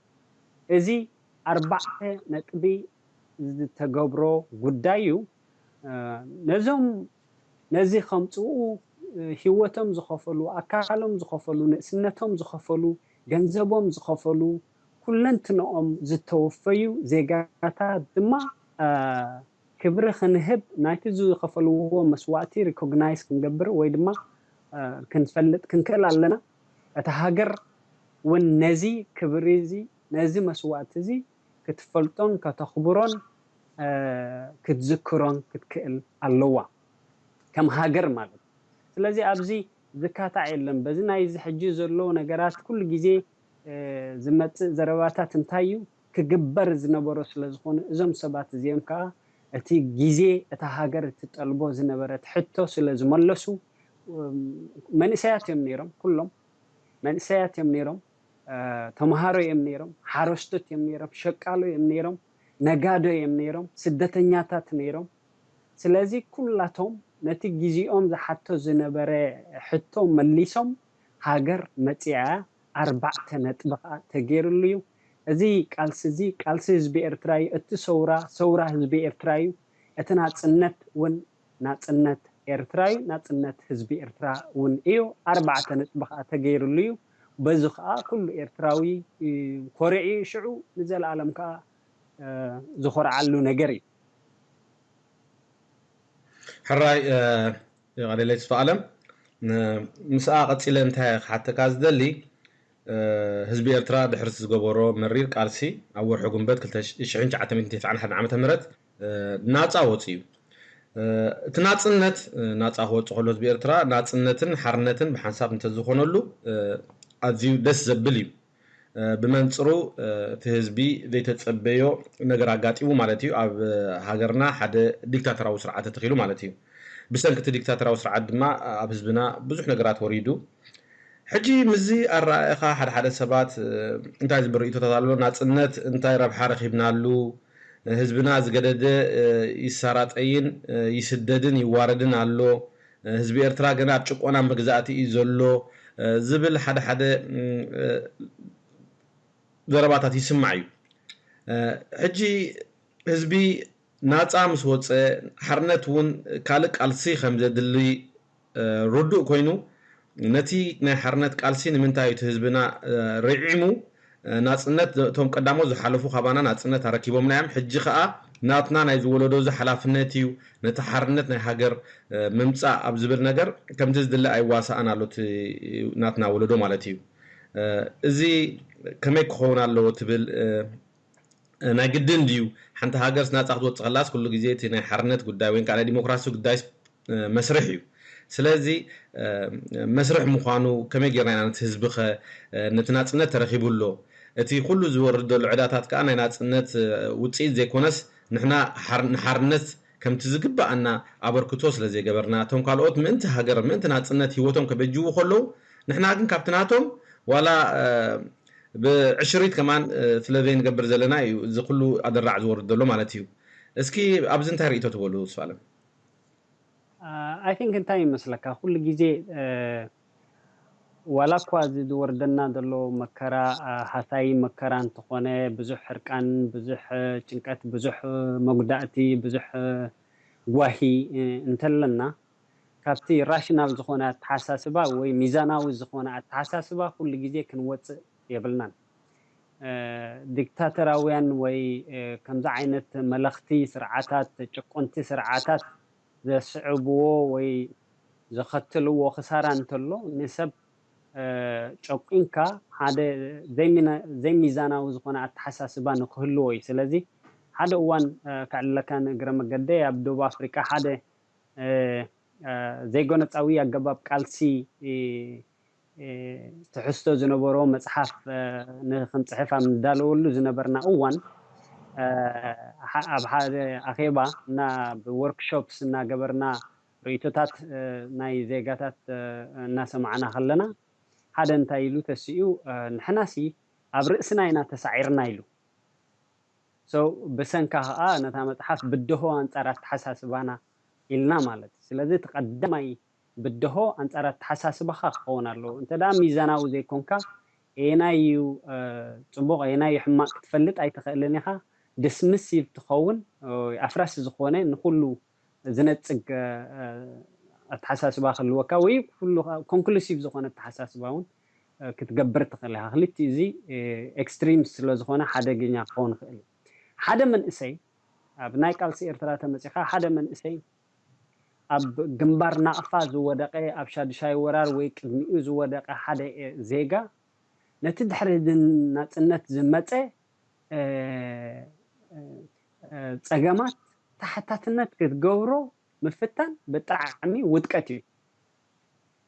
እዚ ኣርባዕተ ነጥቢ ዝተገብሮ ጉዳይ እዩ። ነዞም ነዚ ከምጽኡ ህይወቶም ዝኸፈሉ፣ ኣካሎም ዝኸፈሉ፣ ንእስነቶም ዝኸፈሉ፣ ገንዘቦም ዝኸፈሉ፣ ኩለንትንኦም ዝተወፈዩ ዜጋታት ድማ ክብሪ ክንህብ ናይቲ ዝኸፈልዎ መስዋእቲ ሪኮግናይዝ ክንገብር ወይ ድማ ክንፈልጥ ክንክእል ኣለና። እታ ሃገር እውን ነዚ ክብሪ እዚ ነዚ መስዋእቲ እዚ ክትፈልጦን ከተኽብሮን ክትዝክሮን ክትክእል ኣለዋ ከም ሃገር ማለት። ስለዚ ኣብዚ ዝካታዕ የለን። በዚ ናይ እዚ ሕጂ ዘሎ ነገራት ኩሉ ግዜ ዝመጽእ ዘረባታት እንታይ እዩ ክግበር ዝነበሮ ስለ ዝኾነ እዞም ሰባት እዚኦም ከዓ እቲ ግዜ እታ ሃገር እትጠልቦ ዝነበረት ሕቶ ስለ ዝመለሱ መንእሰያት እዮም ነይሮም። ኩሎም መንእሰያት እዮም ነይሮም። ተምሃሮ እዮም ነይሮም። ሓረስቶት እዮም ነይሮም። ሸቃሎ እዮም ነይሮም። ነጋዶ እዮም ነይሮም። ስደተኛታት ነይሮም። ስለዚ ኩላቶም ነቲ ግዜኦም ዝሓቶ ዝነበረ ሕቶ መሊሶም ሃገር መጺኣ ኣርባዕተ ነጥቢ ከዓ ተገይርሉ እዩ። እዚ ቃልሲ እዚ ቃልሲ ህዝቢ ኤርትራ እዩ። እቲ ሰውራ ሰውራ ህዝቢ ኤርትራ እዩ። እቲ ናጽነት እውን ናጽነት ኤርትራ እዩ። ናጽነት ህዝቢ ኤርትራ እውን እዩ። ኣርባዕተ ነጥቢ ከዓ ተገይርሉ እዩ። በዚ ከዓ ኩሉ ኤርትራዊ ኮሪዑ ሽዑ ንዘለኣለም ከዓ ዝኾርዓሉ ነገር እዩ። ሕራይ ቀደለይ ተስፋ ኣለም ምስኣ ቀፂለ እንታይ ክሓተካ ዝደሊ ህዝቢ ኤርትራ ድሕርቲ ዝገበሮ መሪር ቃልሲ ኣብ ወርሒ ጉንበት ክልተ ሽሕን ትሽዓተ ሚእትን ተስዓን ሓደን ዓመተ ምህረት ናፃ ወፂኡ እዩ። እቲ ናፅነት ናፃ ክወፅ ከሎ ህዝቢ ኤርትራ ናፅነትን ሓርነትን ብሓንሳብ እንተዝኾነሉ ኣዝዩ ደስ ዘብል እዩ። ብመንፅሩ እቲ ህዝቢ ዘይተፀበዮ ነገር ኣጋጢሙ ማለት እዩ። ኣብ ሃገርና ሓደ ዲክታተራዊ ስርዓት ተተኺሉ ማለት እዩ። ብሰንኪ እቲ ዲክታተራዊ ስርዓት ድማ ኣብ ህዝብና ብዙሕ ነገራት ወሪዱ። ሕጂ ምስዚ ኣረኣእኻ ሓደ ሓደ ሰባት እንታይ ዝብል ርእይቶታት ኣሎ? ናፅነት እንታይ ረብሓ ረኺብናሉ? ህዝብና ዝገደደ ይሳራጠይን ይስደድን ይዋረድን ኣሎ። ህዝቢ ኤርትራ ገና ኣብ ጭቆና መግዛእቲ እዩ ዘሎ ዝብል ሓደ ሓደ ዘረባታት ይስማዕ እዩ። ሕጂ ህዝቢ ናፃ ምስ ወፀ ሓርነት እውን ካልእ ቃልሲ ከም ዘድሊ ርዱእ ኮይኑ ነቲ ናይ ሓርነት ቃልሲ ንምንታይ እቲ ህዝብና ርዒሙ ናፅነት እቶም ቀዳሞት ዝሓለፉ ካባና ናፅነት ኣረኪቦምና እዮም። ሕጂ ከዓ ናትና ናይ ዝወለዶ እዚ ሓላፍነት እዩ። ነቲ ሓርነት ናይ ሃገር ምምፃእ ኣብ ዝብል ነገር ከምቲ ዝድለ ኣይዋሳእን ኣሎ እቲ ናትና ወለዶ ማለት እዩ። እዚ ከመይ ክኸውን ኣለዎ ትብል ናይ ግድን ድዩ? ሓንቲ ሃገር ናፃ ክትወፅእ ከላስ ኩሉ ግዜ እቲ ናይ ሓርነት ጉዳይ ወይ ከዓ ናይ ዲሞክራሲ ጉዳይ መስርሕ እዩ። ስለዚ መስርሕ ምዃኑ ከመይ ጌርና ኢና ነቲ ህዝቢ ኸ ነቲ ናፅነት ተረኪቡ ኣሎ እቲ ኩሉ ዝወርድ ዘሎ ዕዳታት ከዓ ናይ ናፅነት ውፅኢት ዘይኮነስ ንሕና ንሓርነት ከምቲ ዝግባኣና ኣበርክቶ ስለ ዘይገበርና፣ እቶም ካልኦት ምእንቲ ሃገር፣ ምእንቲ ናጽነት ህይወቶም ከበጅዉ ከለዉ፣ ንሕና ግን ካብቲ ናቶም ዋላ፣ እ፣ ብዕሽሪት ከማን፣ እ፣ ስለ ዘይንገብር ዘለና እዩ እዚ ኩሉ ኣደራዕ ዝወርድ ዘሎ ማለት እዩ። እስኪ ኣብዚ እንታይ ርእይቶ ትበሉ፣ ስፋለም? I think እንታይ ይመስለካ፣ ኩሉ ግዜ፣ እ፣ ዋላ እኳ እዚ ዝወርደና ዘሎ መከራ፣ እ፣ ሃሳዪ መከራ እንተኾነ፣ ብዙሕ ሕርቃን፣ ብዙሕ፣ እ፣ ጭንቀት፣ ብዙሕ፣ እ፣ መጉዳእቲ፣ ብዙሕ፣ እ፣ ጓሂ፣ እ፣ እንተለና፣ ካብቲ ራሽናል ዝኾነ ኣተሓሳስባ ወይ ሚዛናዊ ዝኾነ ኣተሓሳስባ ኩሉ ግዜ ክንወጽእ የብልናን። እ፣ ዲክታተራውያን ወይ፣ እ፣ ከምዚ ዓይነት መለኽቲ ስርዓታት፣ ጭቁንቲ ስርዓታት ዘስዕብዎ ወይ ዘኸትልዎ ክሳራ እንተሎ፣ ንሰብ፣ እ፣ ጨቂንካ ሓደ ዘይሚና-፣ ዘይሚዛናዊ ዝኾነ ኣተሓሳስባ ንክህልዎ እዩ። ስለዚ ሓደ እዋን፣ እ፣ ከዕልለካ ንእግረ መገደይ፣ ኣብ ደቡብ ኣፍሪቃ ሓደ፣ እ፣ እ፣ ዘይጎነጻዊ ኣገባብ ቃልሲ፣ እ፣ እ፣ ትሕዝቶ ዝነበሮ መጽሓፍ፣ እ፣ ንክንጽሕፍ ኣብ ንዳለወሉ ዝነበርና እዋን፣ እ፣ ሓ-፣ ኣብ ሓደ ኣኼባ እና ብወርክሾፕስ እናገበርና ርእይቶታት፣ እ፣ ናይ ዜጋታት፣ እ፣ እናሰማዕና ከለና፣ ሓደ እንታይ ኢሉ ተሲኡ፣ እ፣ ንሕናሲ ኣብ ርእስና ኢና ተሳዒርና ኢሉ። So ብሰንካ ከኣ ነታ መጽሓፍ ብድሆ ኣንጻር ኣተሓሳስባና ኢልና ማለት እዩ። ስለዚ እቲ ቀዳማይ ብድሆ ኣንጻር ኣተሓሳስባኻ ክኸውን ኣለዎ። እንተ ደኣ ሚዛናዊ ዘይኮንካ፣ ኣየናይ እዩ፣ እ፣ ጽቡቕ፣ ኣየናይ እዩ ሕማቕ ክትፈልጥ ኣይትኽእልን ኢኻ። ዲስሚሲቭ ትኸውን፣ እ፣ ኣፍራሲ ዝኾነ ንኹሉ ዝነጽግ፣ እ፣ ኣተሓሳስባ ክህልወካ ወይ ኩሉ ኮንክሉሲቭ ዝኾነ ኣተሓሳስባ እውን፣ እ፣ ክትገብር ትኽእል ኢኻ። ክልቲኡ እዚ፣ እ፣ ኤክስትሪም ስለ ዝኾነ ሓደገኛ ክኸውን ይኽእል እዩ። ሓደ መንእሰይ ኣብ ናይ ቃልሲ ኤርትራ ተመጺኻ፣ ሓደ መንእሰይ ኣብ ግንባር ናቕፋ ዝወደቐ፣ ኣብ ሻዱሻይ ወራር ወይ ቅድሚኡ ዝወደቐ ሓደ፣ እ፣ ዜጋ ነቲ ድሕሪ ድ-፣ ናጽነት ዝመጸ፣ እ፣ እ፣ እ፣ ጸገማት ተሓታትነት ክትገብሮ ምፍታን ብጣዕሚ ውድቀት እዩ።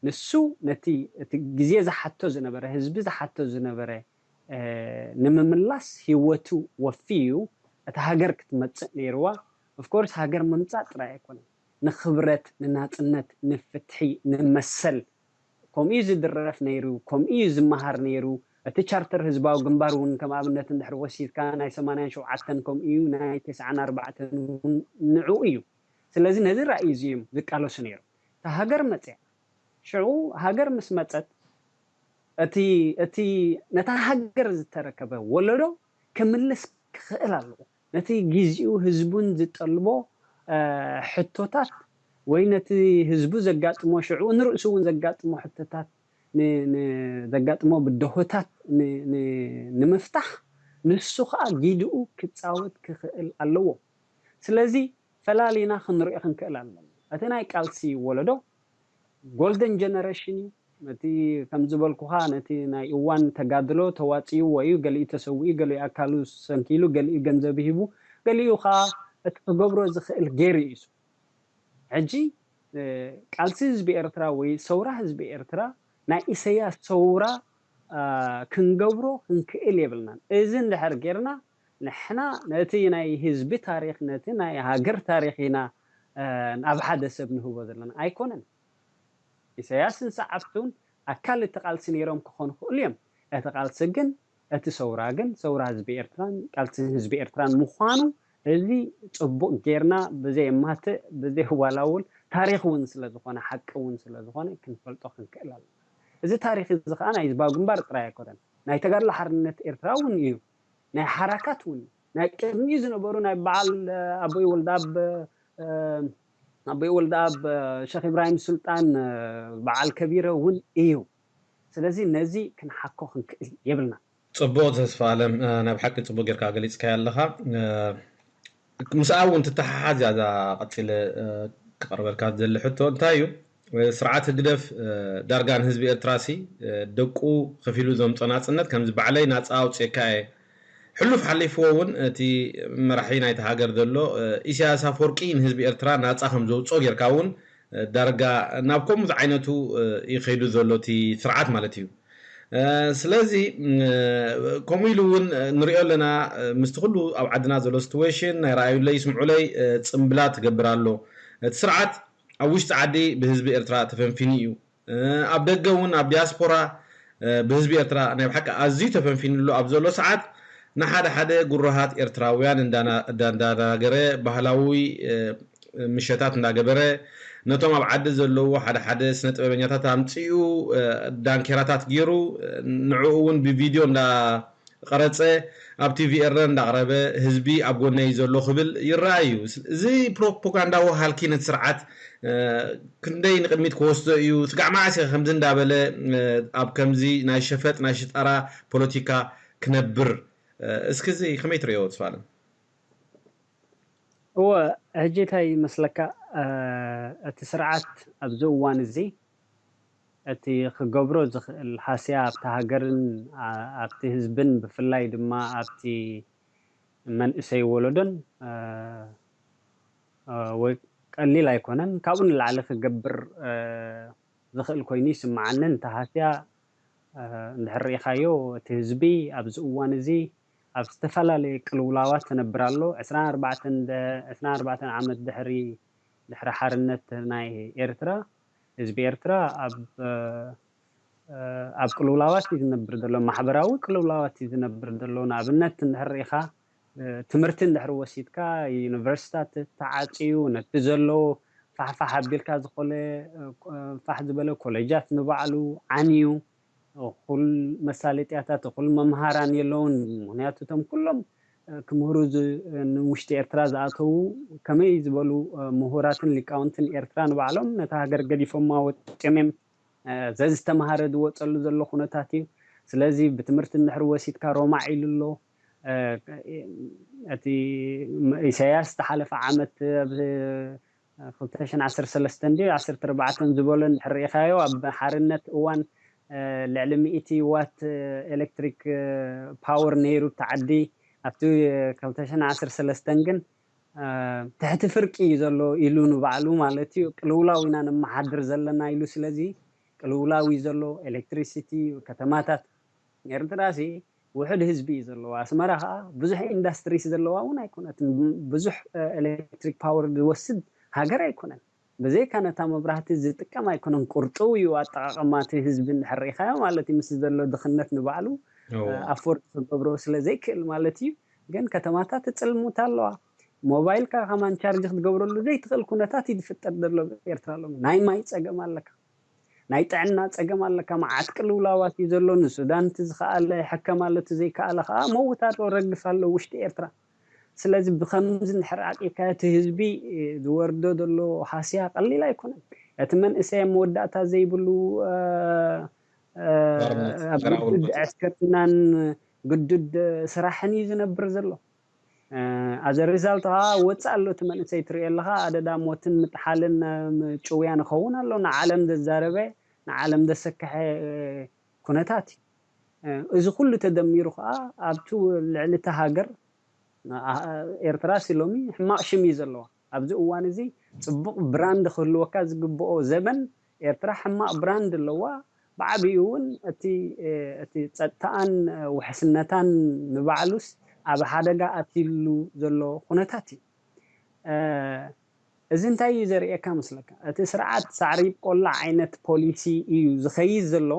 ንሱ ነቲ፣ እቲ ግዜ ዝሓቶ ዝነበረ፣ ህዝቢ ዝሓቶ ዝነበረ፣ እ፣ ንምምላስ ህይወቱ ወፍዩ፣ እታ ሃገር ክትመጽእ ነይርዋ። ኦፍኮርስ ሃገር ምምጻእ ጥራይ ኣይኮነን፣ ንኽብረት፣ ንናጽነት፣ ንፍትሒ፣ ንመሰል፣ ከምኡ እዩ ዝድረፍ ነይሩ፣ ከምኡ እዩ ዝመሃር ነይሩ። እቲ ቻርተር ህዝባዊ ግንባር እውን ከም ኣብነት እንድሕር ወሲድካ ናይ ሰማንያን ሸውዓተን ከምኡ እዩ፣ ናይ ተስዓን ኣርባዕተን እውን ንዕኡ እዩ። ስለዚ ነዚ ራእይ እዚ እዮም ዝቃለሱ ነይሮም። እታ ሃገር መጽያ። ሽዑ ሃገር ምስ መጸት እቲ፣ እቲ ነታ ሃገር ዝተረከበ ወለዶ ክምልስ ክኽእል ኣለዎ። ነቲ ግዜኡ ህዝቡን ዝጠልቦ፣ እ፣ ሕቶታት ወይ ነቲ ህዝቡ ዘጋጥሞ ሽዑ ንርእሱ እውን ዘጋጥሞ ሕቶታት ን-፣ ን-፣ ዘጋጥሞ ብድሆታት ን-፣ ን-፣ ንምፍታሕ ንሱ ኸኣ ጊድኡ ክጻወት ክኽእል ኣለዎ። ስለዚ ፈላሊና ክንሪኦ ክንክእል ኣለና። እቲ ናይ ቃልሲ ወለዶ ጎልደን ጀነሬሽን እዩ። ነቲ ከም ዝበልኩኻ ነቲ ናይ እዋን ተጋድሎ ተዋጺእዎ እዩ። ገሊኡ ተሰዊኡ፣ ገሊኡ ኣካሉ ሰንኪሉ፣ ገሊኡ ገንዘብ ሂቡ፣ ገሊኡ ኸኣ እቲ ክገብሮ ዝኽእል ገይሩ እዩ። ሕጂ፣ እ፣ ቃልሲ ህዝቢ ኤርትራ ወይ ሰውራ ህዝቢ ኤርትራ ናይ ኢሰያስ ሰውራ፣ እ፣ ክንገብሮ ክንክእል የብልናን። እዚ እንድሕር ጌርና ንሕና ነቲ ናይ ህዝቢ ታሪኽ፣ ነቲ ናይ ሃገር ታሪኽ ኢና፣ እ፣ ናብ ሓደ ሰብ ንህቦ ዘለና። ኣይኮነን። ኢሰያስን ሰዓብቱን ኣካል እቲ ቃልሲ ነይሮም ክኾኑ ይኽእሉ እዮም። እቲ ቃልሲ ግን፣ እቲ ሰውራ ግን ሰውራ ህዝቢ ኤርትራን ቃልሲ ህዝቢ ኤርትራን ምዃኑ፣ እዚ ጽቡቕ ጌርና ብዘየማትእ፣ ብዘየዋላውል፣ ታሪኽ እውን ስለ ዝኾነ፣ ሓቂ እውን ስለ ዝኾነ ክንፈልጦ ክንክእል ኣለና። እዚ ታሪኽ እዚ ኸኣ ናይ ህዝባዊ ግንባር ጥራይ ኣይኮነን፣ ናይ ተጋድሎ ሓርነት ኤርትራ እውን እዩ፣ ናይ ሓራካት እውን እዩ፣ ናይ ቅድሚኡ ዝነበሩ ናይ በዓል፣ እ፣ ኣቦይ ወልደኣብ፣ እ፣ ኣቦይ ወልደኣብ፣ እ፣ ሸኽ ኢብራሂም ሱልጣን፣ እ፣ በዓል ከቢረ እውን እዩ። ስለዚ ነዚ ክንሓኮ ክንክእል የብልና። ጽቡቕ ተስፋ ኣለም፣ እ፣ ናይ ብሓቂ ጽቡቕ ጌርካ ገሊጽካዮ ኣለኻ። እ፣ ምስኣ እውን ትተሓሓዝ እያ እዛ ቀጺለ፣ እ፣ ክቐርበልካ ዝደሊ ሕቶ እንታይ እዩ? እ፣ ስርዓት ህግደፍ፣ እ፣ ዳርጋ ንህዝቢ ኤርትራሲ፣ እ፣ ደቁ ከፊሉ ዘምጾ ናጽነት ከምዚ ባዕለይ ናጻ ኣውጽኤካ እየ፣ ሕሉፍ ሓሊፍዎ እውን እቲ መራሒ ናይቲ ሃገር ዘሎ፣ እ፣ ኢሳያስ ኣፈወርቂ ንህዝቢ ኤርትራ ናጻ ከም ዘውጽኦ ጌርካ እውን፣ እ፣ ዳርጋ ናብ ከምኡ ዝዓይነቱ፣ እ፣ እዩ ከይዱ ዘሎ እቲ ስርዓት ማለት እዩ። ስለዚ ከምኡ ኢሉ እውን ንሪኦ ኣለና። ምስቲ ኩሉ ኣብ ዓድና ዘሎ ሲትዌሽን ናይ ረኣዩለይ ይስምዑለይ ጽምብላት ትገብር ኣሎ። እቲ ስርዓት ኣብ ውሽጢ ዓዲ ብህዝቢ ኤርትራ ተፈንፊኑ እዩ። ኣብ ደገ እውን ኣብ ዲያስፖራ ብህዝቢ ኤርትራ ናይ ብሓቂ ኣዝዩ ተፈንፊኑሉ ኣብ ዘሎ ሰዓት ንሓደ ሓደ ጉራሃት ኤርትራውያን እንዳናገረ ባህላዊ ምሸታት እንዳገበረ ነቶም ኣብ ዓዲ ዘለዉ ሓደ ሓደ ስነ ጥበበኛታት ኣምፂኡ ዳንኬራታት ገይሩ ንዕኡ እውን ብቪድዮ እንዳቀረፀ ኣብ ቲቪ ኤረ እንዳቅረበ ህዝቢ ኣብ ጎነይ ዘሎ ክብል ይረኣዩ። እዚ ፕሮፓጋንዳዊ ሃልኪ ነቲ ስርዓት ክንደይ ንቅድሚት ክወስዶ እዩ? ስጋዕ መዓስ ከምዚ እንዳበለ ኣብ ከምዚ ናይ ሸፈጥ ናይ ሽጠራ ፖለቲካ ክነብር? እስኪ እዚ ከመይ ትርእዮ ተስፋለም? እወ፣ ሕጂ እንታይ ይመስለካ፣ እቲ ስርዓት ኣብዚ እዋን እዚ እቲ ክገብሮ ዝኽእል ሃስያ ኣብቲ ሃገርን ኣብቲ ህዝብን ብፍላይ ድማ ኣብቲ መንእሰይ ወለዶን ወይ ቀሊል ኣይኮነን። ካብኡ ንላዕሊ ክገብር ዝኽእል ኮይኑ ይስምዓኒ። እንተ ሃስያ እንድሕር ርኢኻዮ እቲ ህዝቢ ኣብዚ እዋን እዚ ኣብ ዝተፈላለየ ቅልውላዋት ትነብር ኣሎ። ዕስራን ኣርባዕተን ዓመት ድሕሪ ድሕሪ ሓርነት ናይ ኤርትራ ህዝቢ ኤርትራ ኣብ ኣብ ቅልውላዋት እዩ ዝነብር ዘሎ። ማሕበራዊ ቅልውላዋት እዩ ዝነብር ዘሎ። ንኣብነት እንድሕር ርኢኻ ትምህርቲ እንድሕር ወሲድካ ዩኒቨርሲታት ተዓፅዩ ነቲ ዘሎ ፋሕፋሕ ኣቢልካ ዝኾነ ፋሕ ዝበለ ኮሌጃት ንባዕሉ ዓንዩ እኹል መሳለጥያታት እኹል መምሃራን የለውን። ምክንያቱ እቶም ኩሎም ክምህሩ ንውሽጢ ኤርትራ ዝኣተዉ ከመይ ዝበሉ ምሁራትን ሊቃውንትን ኤርትራ ንባዕሎም ነታ ሃገር ገዲፎማ ወፂኦም እዮም። ዘዝተምሃረ ዝወፀሉ ዘሎ ኩነታት እዩ። ስለዚ ብትምህርቲ እንድሕር ወሲድካ ሮማዕ ኢሉ ኣሎ። እቲ ኢሳያስ ዝሓለፈ ዓመት ኣብ ክልተ ሽሕን ዓሰርተ ሰለስተን ድዩ ዓሰርተ ኣርባዕተን ዝበሎ እንድሕር ርኢኻዮ ኣብ ሓርነት እዋን ልዕሊ ሚእቲ ዋት ኤሌክትሪክ ፓወር ነይሩ እቲ ዓዲ ኣብቲ ክልተ ሽሕን ዓሰርተ ሰለስተን ግን ትሕቲ ፍርቂ እዩ ዘሎ ኢሉ ንባዕሉ ማለት እዩ። ቅልውላው ኢና ነመሓድር ዘለና ኢሉ። ስለዚ ቅልውላው እዩ ዘሎ። ኤሌክትሪሲቲ ከተማታት ኤርትራ ሲ ውሑድ ህዝቢ እዩ ዘለዎ። ኣስመራ ከዓ ብዙሕ ኢንዳስትሪስ ዘለዋ እውን ኣይኮነትን። ብዙሕ ኤሌክትሪክ ፓወር ዝወስድ ሃገር ኣይኮነን። ብዘይካ ነታ መብራህቲ ዝጥቀም ኣይኮነን። ቁርጥው እዩ ኣጠቃቀማ እቲ ህዝቢ እንድሕር ርኢኻዮ ማለት እዩ። ምስ ዘሎ ድኽነት ንባዕሉ ኣፎርድ ክገብሮ ስለ ዘይክእል ማለት እዩ። ግን ከተማታት ትፅልሙት ኣለዋ። ሞባይልካ ከማን ቻርጅ ክትገብረሉ ዘይትኽእል ኩነታት እዩ ዝፍጠር ዘሎ ኤርትራ ሎሚ። ናይ ማይ ፀገም ኣለካ፣ ናይ ጥዕና ፀገም ኣለካ። መዓት ቅልውላዋት እዩ ዘሎ። ንሱዳን እቲ ዝኸኣለ ይሕከም ኣሎ፣ እቲ ዘይከኣለ ከዓ መውት ኣሎ፣ ረግፍ ኣሎ ውሽጢ ኤርትራ። ስለዚ ብከምዚ እንድሕር ዓቂብካ እቲ ህዝቢ ዝወርዶ ዘሎ ሃስያ ቀሊል ኣይኮነን። እቲ መንእሰይ ኣብ መወዳእታ ዘይብሉ ኣብ ግዱድ ዕስክርናን ግዱድ ስራሕን እዩ ዝነብር ዘሎ። ኣዘ ሪዛልት ከዓ ወፅእ ኣሎ እቲ መንእሰይ ትሪኦ ኣለካ። ኣደዳ ሞትን ምጥሓልን ጭውያ ንኸውን ኣሎ። ንዓለም ዘዛረበ ንዓለም ዘሰክሐ ኩነታት እዩ። እዚ ኩሉ ተደሚሩ ከዓ ኣብቲ ልዕሊ እቲ ሃገር ኤርትራ ሲ ሎሚ ሕማቕ ሽም እዩ ዘለዋ። ኣብዚ እዋን እዚ ፅቡቕ ብራንድ ክህልወካ ዝግብኦ ዘበን ኤርትራ ሕማቕ ብራንድ ኣለዋ። ብዓብኡ እውን እቲ እቲ ጸጥታኣን ውሕስነታን ንባዕሉስ ኣብ ሓደጋ ኣትይሉ ዘሎ ኩነታት እዩ። እዚ እንታይ እዩ ዘርእየካ መስለካ? እቲ ስርዓት ሳዕሪ ቆላ ዓይነት ፖሊሲ እዩ ዝኸይድ ዘሎ።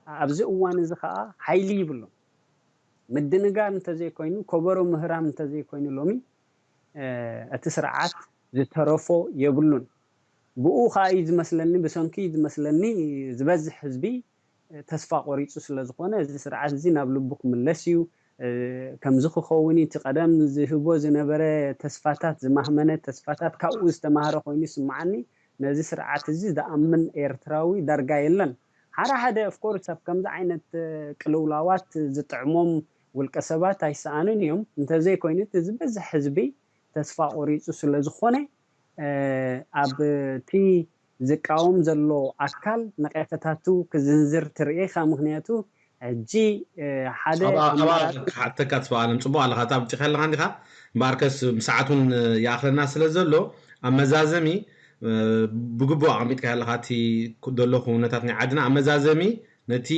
ኣብዚ እዋን እዚ ከዓ ሓይሊ ይብሉን። ምድንጋር እንተዘይኮይኑ፣ ከበሮ ምህራም እንተዘይኮይኑ ሎሚ እቲ ስርዓት ዝተረፎ የብሉን። ብኡ ከዓ እዩ ዝመስለኒ፣ ብሰንኪ እዩ ዝመስለኒ ዝበዝሕ ህዝቢ ተስፋ ቆሪፁ ስለ ዝኾነ እዚ ስርዓት እዚ ናብ ልቡ ክምለስ እዩ። ከምዚ ክኸውን እዩ፣ እቲ ቀደም ዝህቦ ዝነበረ ተስፋታት፣ ዝማህመነ ተስፋታት ካብኡ ዝተማህረ ኮይኑ ይስምዓኒ። ነዚ ስርዓት እዚ ዝኣምን ኤርትራዊ ዳርጋ የለን። ሓደ ሓደ ኦፍኮርስ ኣብ ከምዚ ዓይነት ቅልውላዋት ዝጥዕሞም ውልቀ ሰባት ኣይሰኣኑን እዮም። እንተዘይኮይኑ እቲ ዝበዝሕ ህዝቢ ተስፋ ቆሪፁ ስለ ዝኾነ ኣብ እቲ ዝቃወም ዘሎ ኣካል ነቐፈታቱ ክዝንዝር ትርኢ ኢኻ። ምክንያቱ ሕጂ ሓደ ኣባል ክሓተካ ትስበኣለም ፅቡቅ ኣለካ። እታ ብጭ ከለካ እንዲካ እምበኣርከስ ሰዓት እውን ይኣኽለና ስለ ዘሎ ኣብ መዛዘሚ ብግቡእ ኣቐሚጥካ ኣለካ እቲ ዘሎ ኩነታት ናይ ዓድና ኣብ መዛዘሚ ነቲ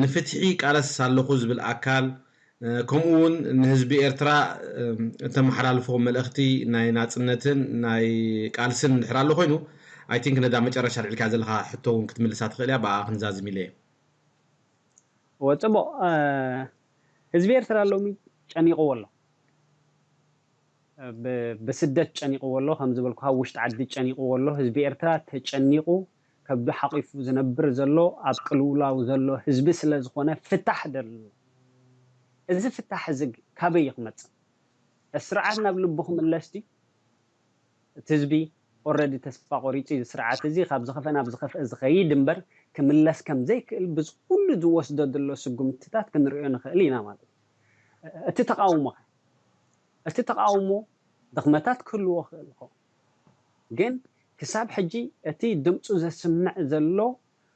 ንፍትሒ ይቃለስ ኣለኹ ዝብል ኣካል፣ ከምኡ እውን ንህዝቢ ኤርትራ እተመሓላልፎ መልእኽቲ ናይ ናጽነትን ናይ ቃልስን እንድሕር ኣሎ ኮይኑ፣ I think ነዳ መጨረሻ ልዕልካ ዘለካ ሕቶ እውን ክትምልሳ ትኽእል እያ። ብኣ ክንዛዝም ኢለ እየ። ወፅቡቕ። ህዝቢ ኤርትራ ሎሚ ጨኒቕዎ ኣሎ። ብስደት ጨኒቕዎ ኣሎ፣ ከም ዝበልኩ ኣብ ውሽጢ ዓዲ ጨኒቕዎ ኣሎ። ህዝቢ ኤርትራ ተጨኒቑ ከብዱ ሓቂፉ ዝነብር ዘሎ፣ ኣብ ቅልውላው ዘሎ ህዝቢ ስለ ዝኾነ ፍታሕ ደልዩ። እዚ ፍታሕ እዚ ካበይ እዩ ክመፅእ? እቲ ስርዓት ናብ ልቡ ክምለስ ድዩ? እቲ ህዝቢ ኦረዲ ተስፋ ቆሪፁ እዩ። ስርዓት እዚ ካብ ዝኸፈ ናብ ዝኸፍአ ዝኸይድ እምበር ክምለስ ከም ዘይክእል ብዚ ኩሉ ዝወስዶ ዘሎ ስጉምትታት ክንሪኦ ንኽእል ኢና ማለት እዩ። እቲ ተቃውሞ ኸ? እቲ ተቃውሞ ድኽመታት ክህልዎ ክእል ኾ ግን ክሳብ ሕጂ እቲ ድምፁ ዘስምዕ ዘሎ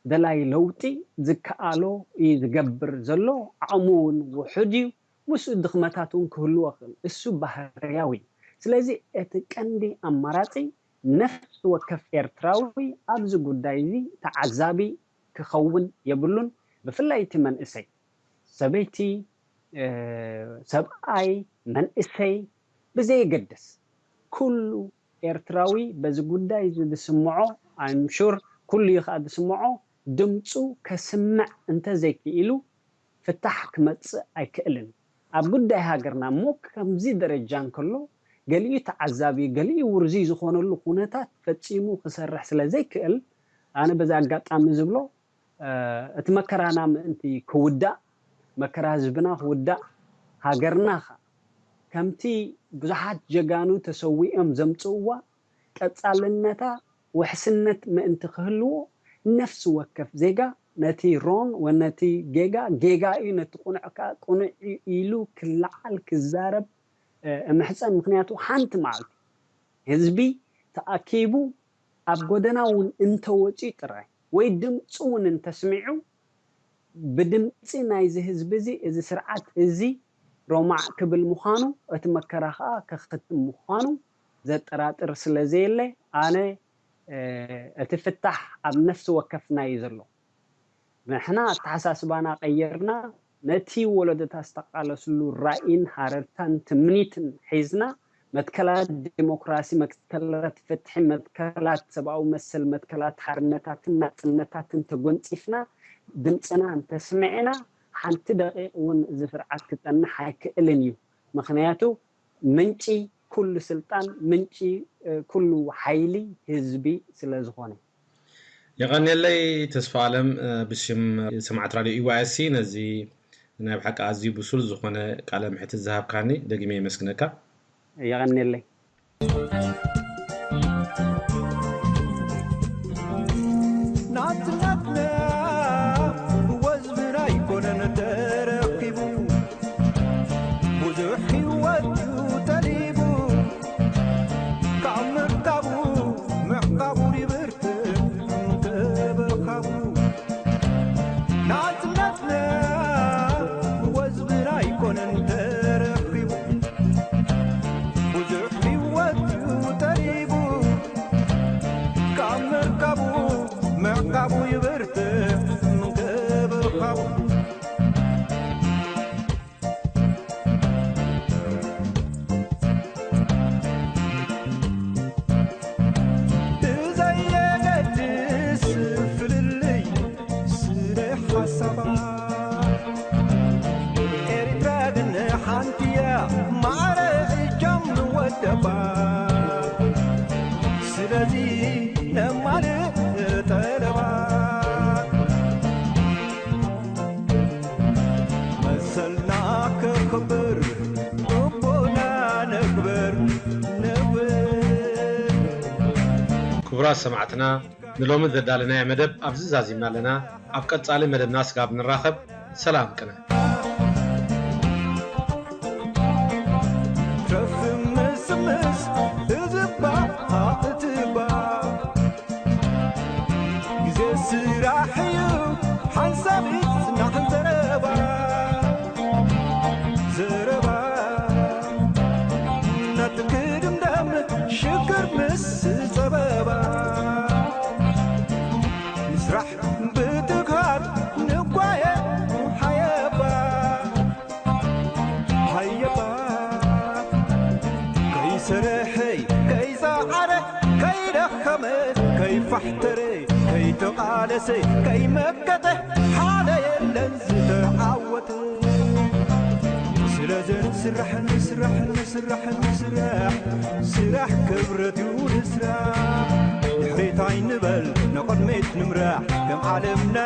ደላይ ለውጢ ዝከኣሎ እዩ ዝገብር ዘሎ። ዓቕሙ እውን ውሑድ እዩ። ምስኡ ድኽመታት እውን ክህልዎ ክእል። እሱ ባህርያዊ። ስለዚ እቲ ቀንዲ ኣማራፂ ነፍሲ ወከፍ ኤርትራዊ ኣብዚ ጉዳይ እዚ ተዓዛቢ ክኸውን የብሉን። ብፍላይ እቲ መንእሰይ፣ ሰበይቲ፣ ሰብኣይ፣ መንእሰይ ብዘየገድስ ኩሉ ኤርትራዊ በዚ ጉዳይ እዚ ዝስምዖ፣ I'm sure ኩሉ እዩ ከዓ ዝስምዖ፣ ድምፁ ከስምዕ እንተዘይክኢሉ ፍታሕ ክመፅእ ኣይክእልን። ኣብ ጉዳይ ሃገርና እሞ ከምዚ ደረጃ እንከሎ ገሊኡ ተዓዛቢ ገሊኡ ውርዙይ ዝኾነሉ ኩነታት ፈፂሙ ክሰርሕ ስለ ዘይክእል ኣነ በዚ ኣጋጣሚ ዝብሎ እቲ መከራና ምእንቲ ክውዳእ መከራ ህዝብና ክውዳእ ሃገርና ኸ ከምቲ ብዙሓት ጀጋኑ ተሰዊኦም ዘምፅእዋ ቀፃልነታ ውሕስነት ምእንቲ ክህልዎ ነፍሲ ወከፍ ዜጋ ነቲ wrong ወነቲ ጌጋ ጌጋ እዩ ነቲ ቁኑዕ ከዓ ቁኑዕ እዩ ኢሉ ክለዓል ክዛረብ እምሕፀን። ምክንያቱ ሓንቲ መዓልቲ ህዝቢ ተኣኪቡ ኣብ ጎደና እውን እንተወፅኡ ጥራይ ወይ ድምፂ እውን እንተስሚዑ ብድምፂ ናይዚ ህዝቢ እዚ እዚ ስርዓት እዚ ሮማዕ ክብል ምዃኑ እቲ መከራ ከዓ ከኽትም ምዃኑ ዘጠራጥር ስለ ዘየለ ኣነ እቲ ፍታሕ ኣብ ነፍሲ ወከፍና እዩ ዘሎ። ንሕና ኣተሓሳስባና ቀይርና ነቲ ወለዶታት ዝተቃለስሉ ራኢን ሃረርታን ትምኒትን ሒዝና መትከላት ዲሞክራሲ፣ መትከላት ፍትሒ፣ መትከላት ሰብኣዊ መሰል፣ መትከላት ሓርነታትን ናፅነታትን ተጎንፂፍና ድምፅና እንተስምዕና ሓንቲ ደቂቕ እውን እዚ ስርዓት ክፀንሕ ኣይክእልን እዩ። ምክንያቱ ምንጪ ኩሉ ስልጣን፣ ምንጪ ኩሉ ሓይሊ ህዝቢ ስለ ዝኾነ። የቐንየለይ ተስፋ ኣለም ብሽም ሰማዕት ራድዮ ኢዋኤስሲ ነዚ ናይ ብሓቂ ኣዝዩ ብሱል ዝኾነ ቃለ ምሕትት ዝሃብካኒ ደጊመ የመስግነካ። የቐንየለይ። ናጽነትና ብወዝብና ኣይኮነን ተረኪቡ፣ ብዙሕ ህይወት እዩ ጠሊቡ። ካብ ምርካቡ ምዕቃቡ ይብርትዕ እንክብካቡ። ናጽነትና ብወዝብና ኣይኮነን ተረኪቡ፣ ብዙሕ ህይወት እዩ ጠሊቡ። ካብ ምርካቡ ምዕቃቡ ይብርትዕ እንክብካቡ። ብዘየገድስ ፍልልይ ስለ ሓሳባ፣ ኤርትራ ግን ሓንቲ እያ ማዕረ እጃም ንወደባ። ስለዚ ነማልእ ጠለባ፣ መሰልና ክኽብር ግቡእና ንግበር፣ ንግበር። ክቡራት ሰማዕትና፣ ንሎሚ ዘዳለናዮ መደብ ኣብዚ ዛዚምና ኣለና። ኣብ ቀጻሊ መደብና ስጋብ ንራኸብ፣ ሰላም ቅነ። ትረፍ ምስምስ እዝባ ኣእትባ፣ ግዜ ስራሕ እዩ ሓንሳብ ጽናሕን ዘረባ፣ ዘረባ ናትክድምደም ሽግር ምስ ጸበባ፣ ንስራሕ ብትግሃት ከይፋሕተረ ከይተቓለሰ ከይመከተ ሓደ የለን ዝተዓወተ። ስለዚ ንስራሕ ንስራሕ ንስራሕ ንስራሕ፣ ስራሕ ክብረት እዩ ንስራሕ። ድሕሪት ኣይንበል ንቕድሚት ንምራሕ፣ ከም ዓለምና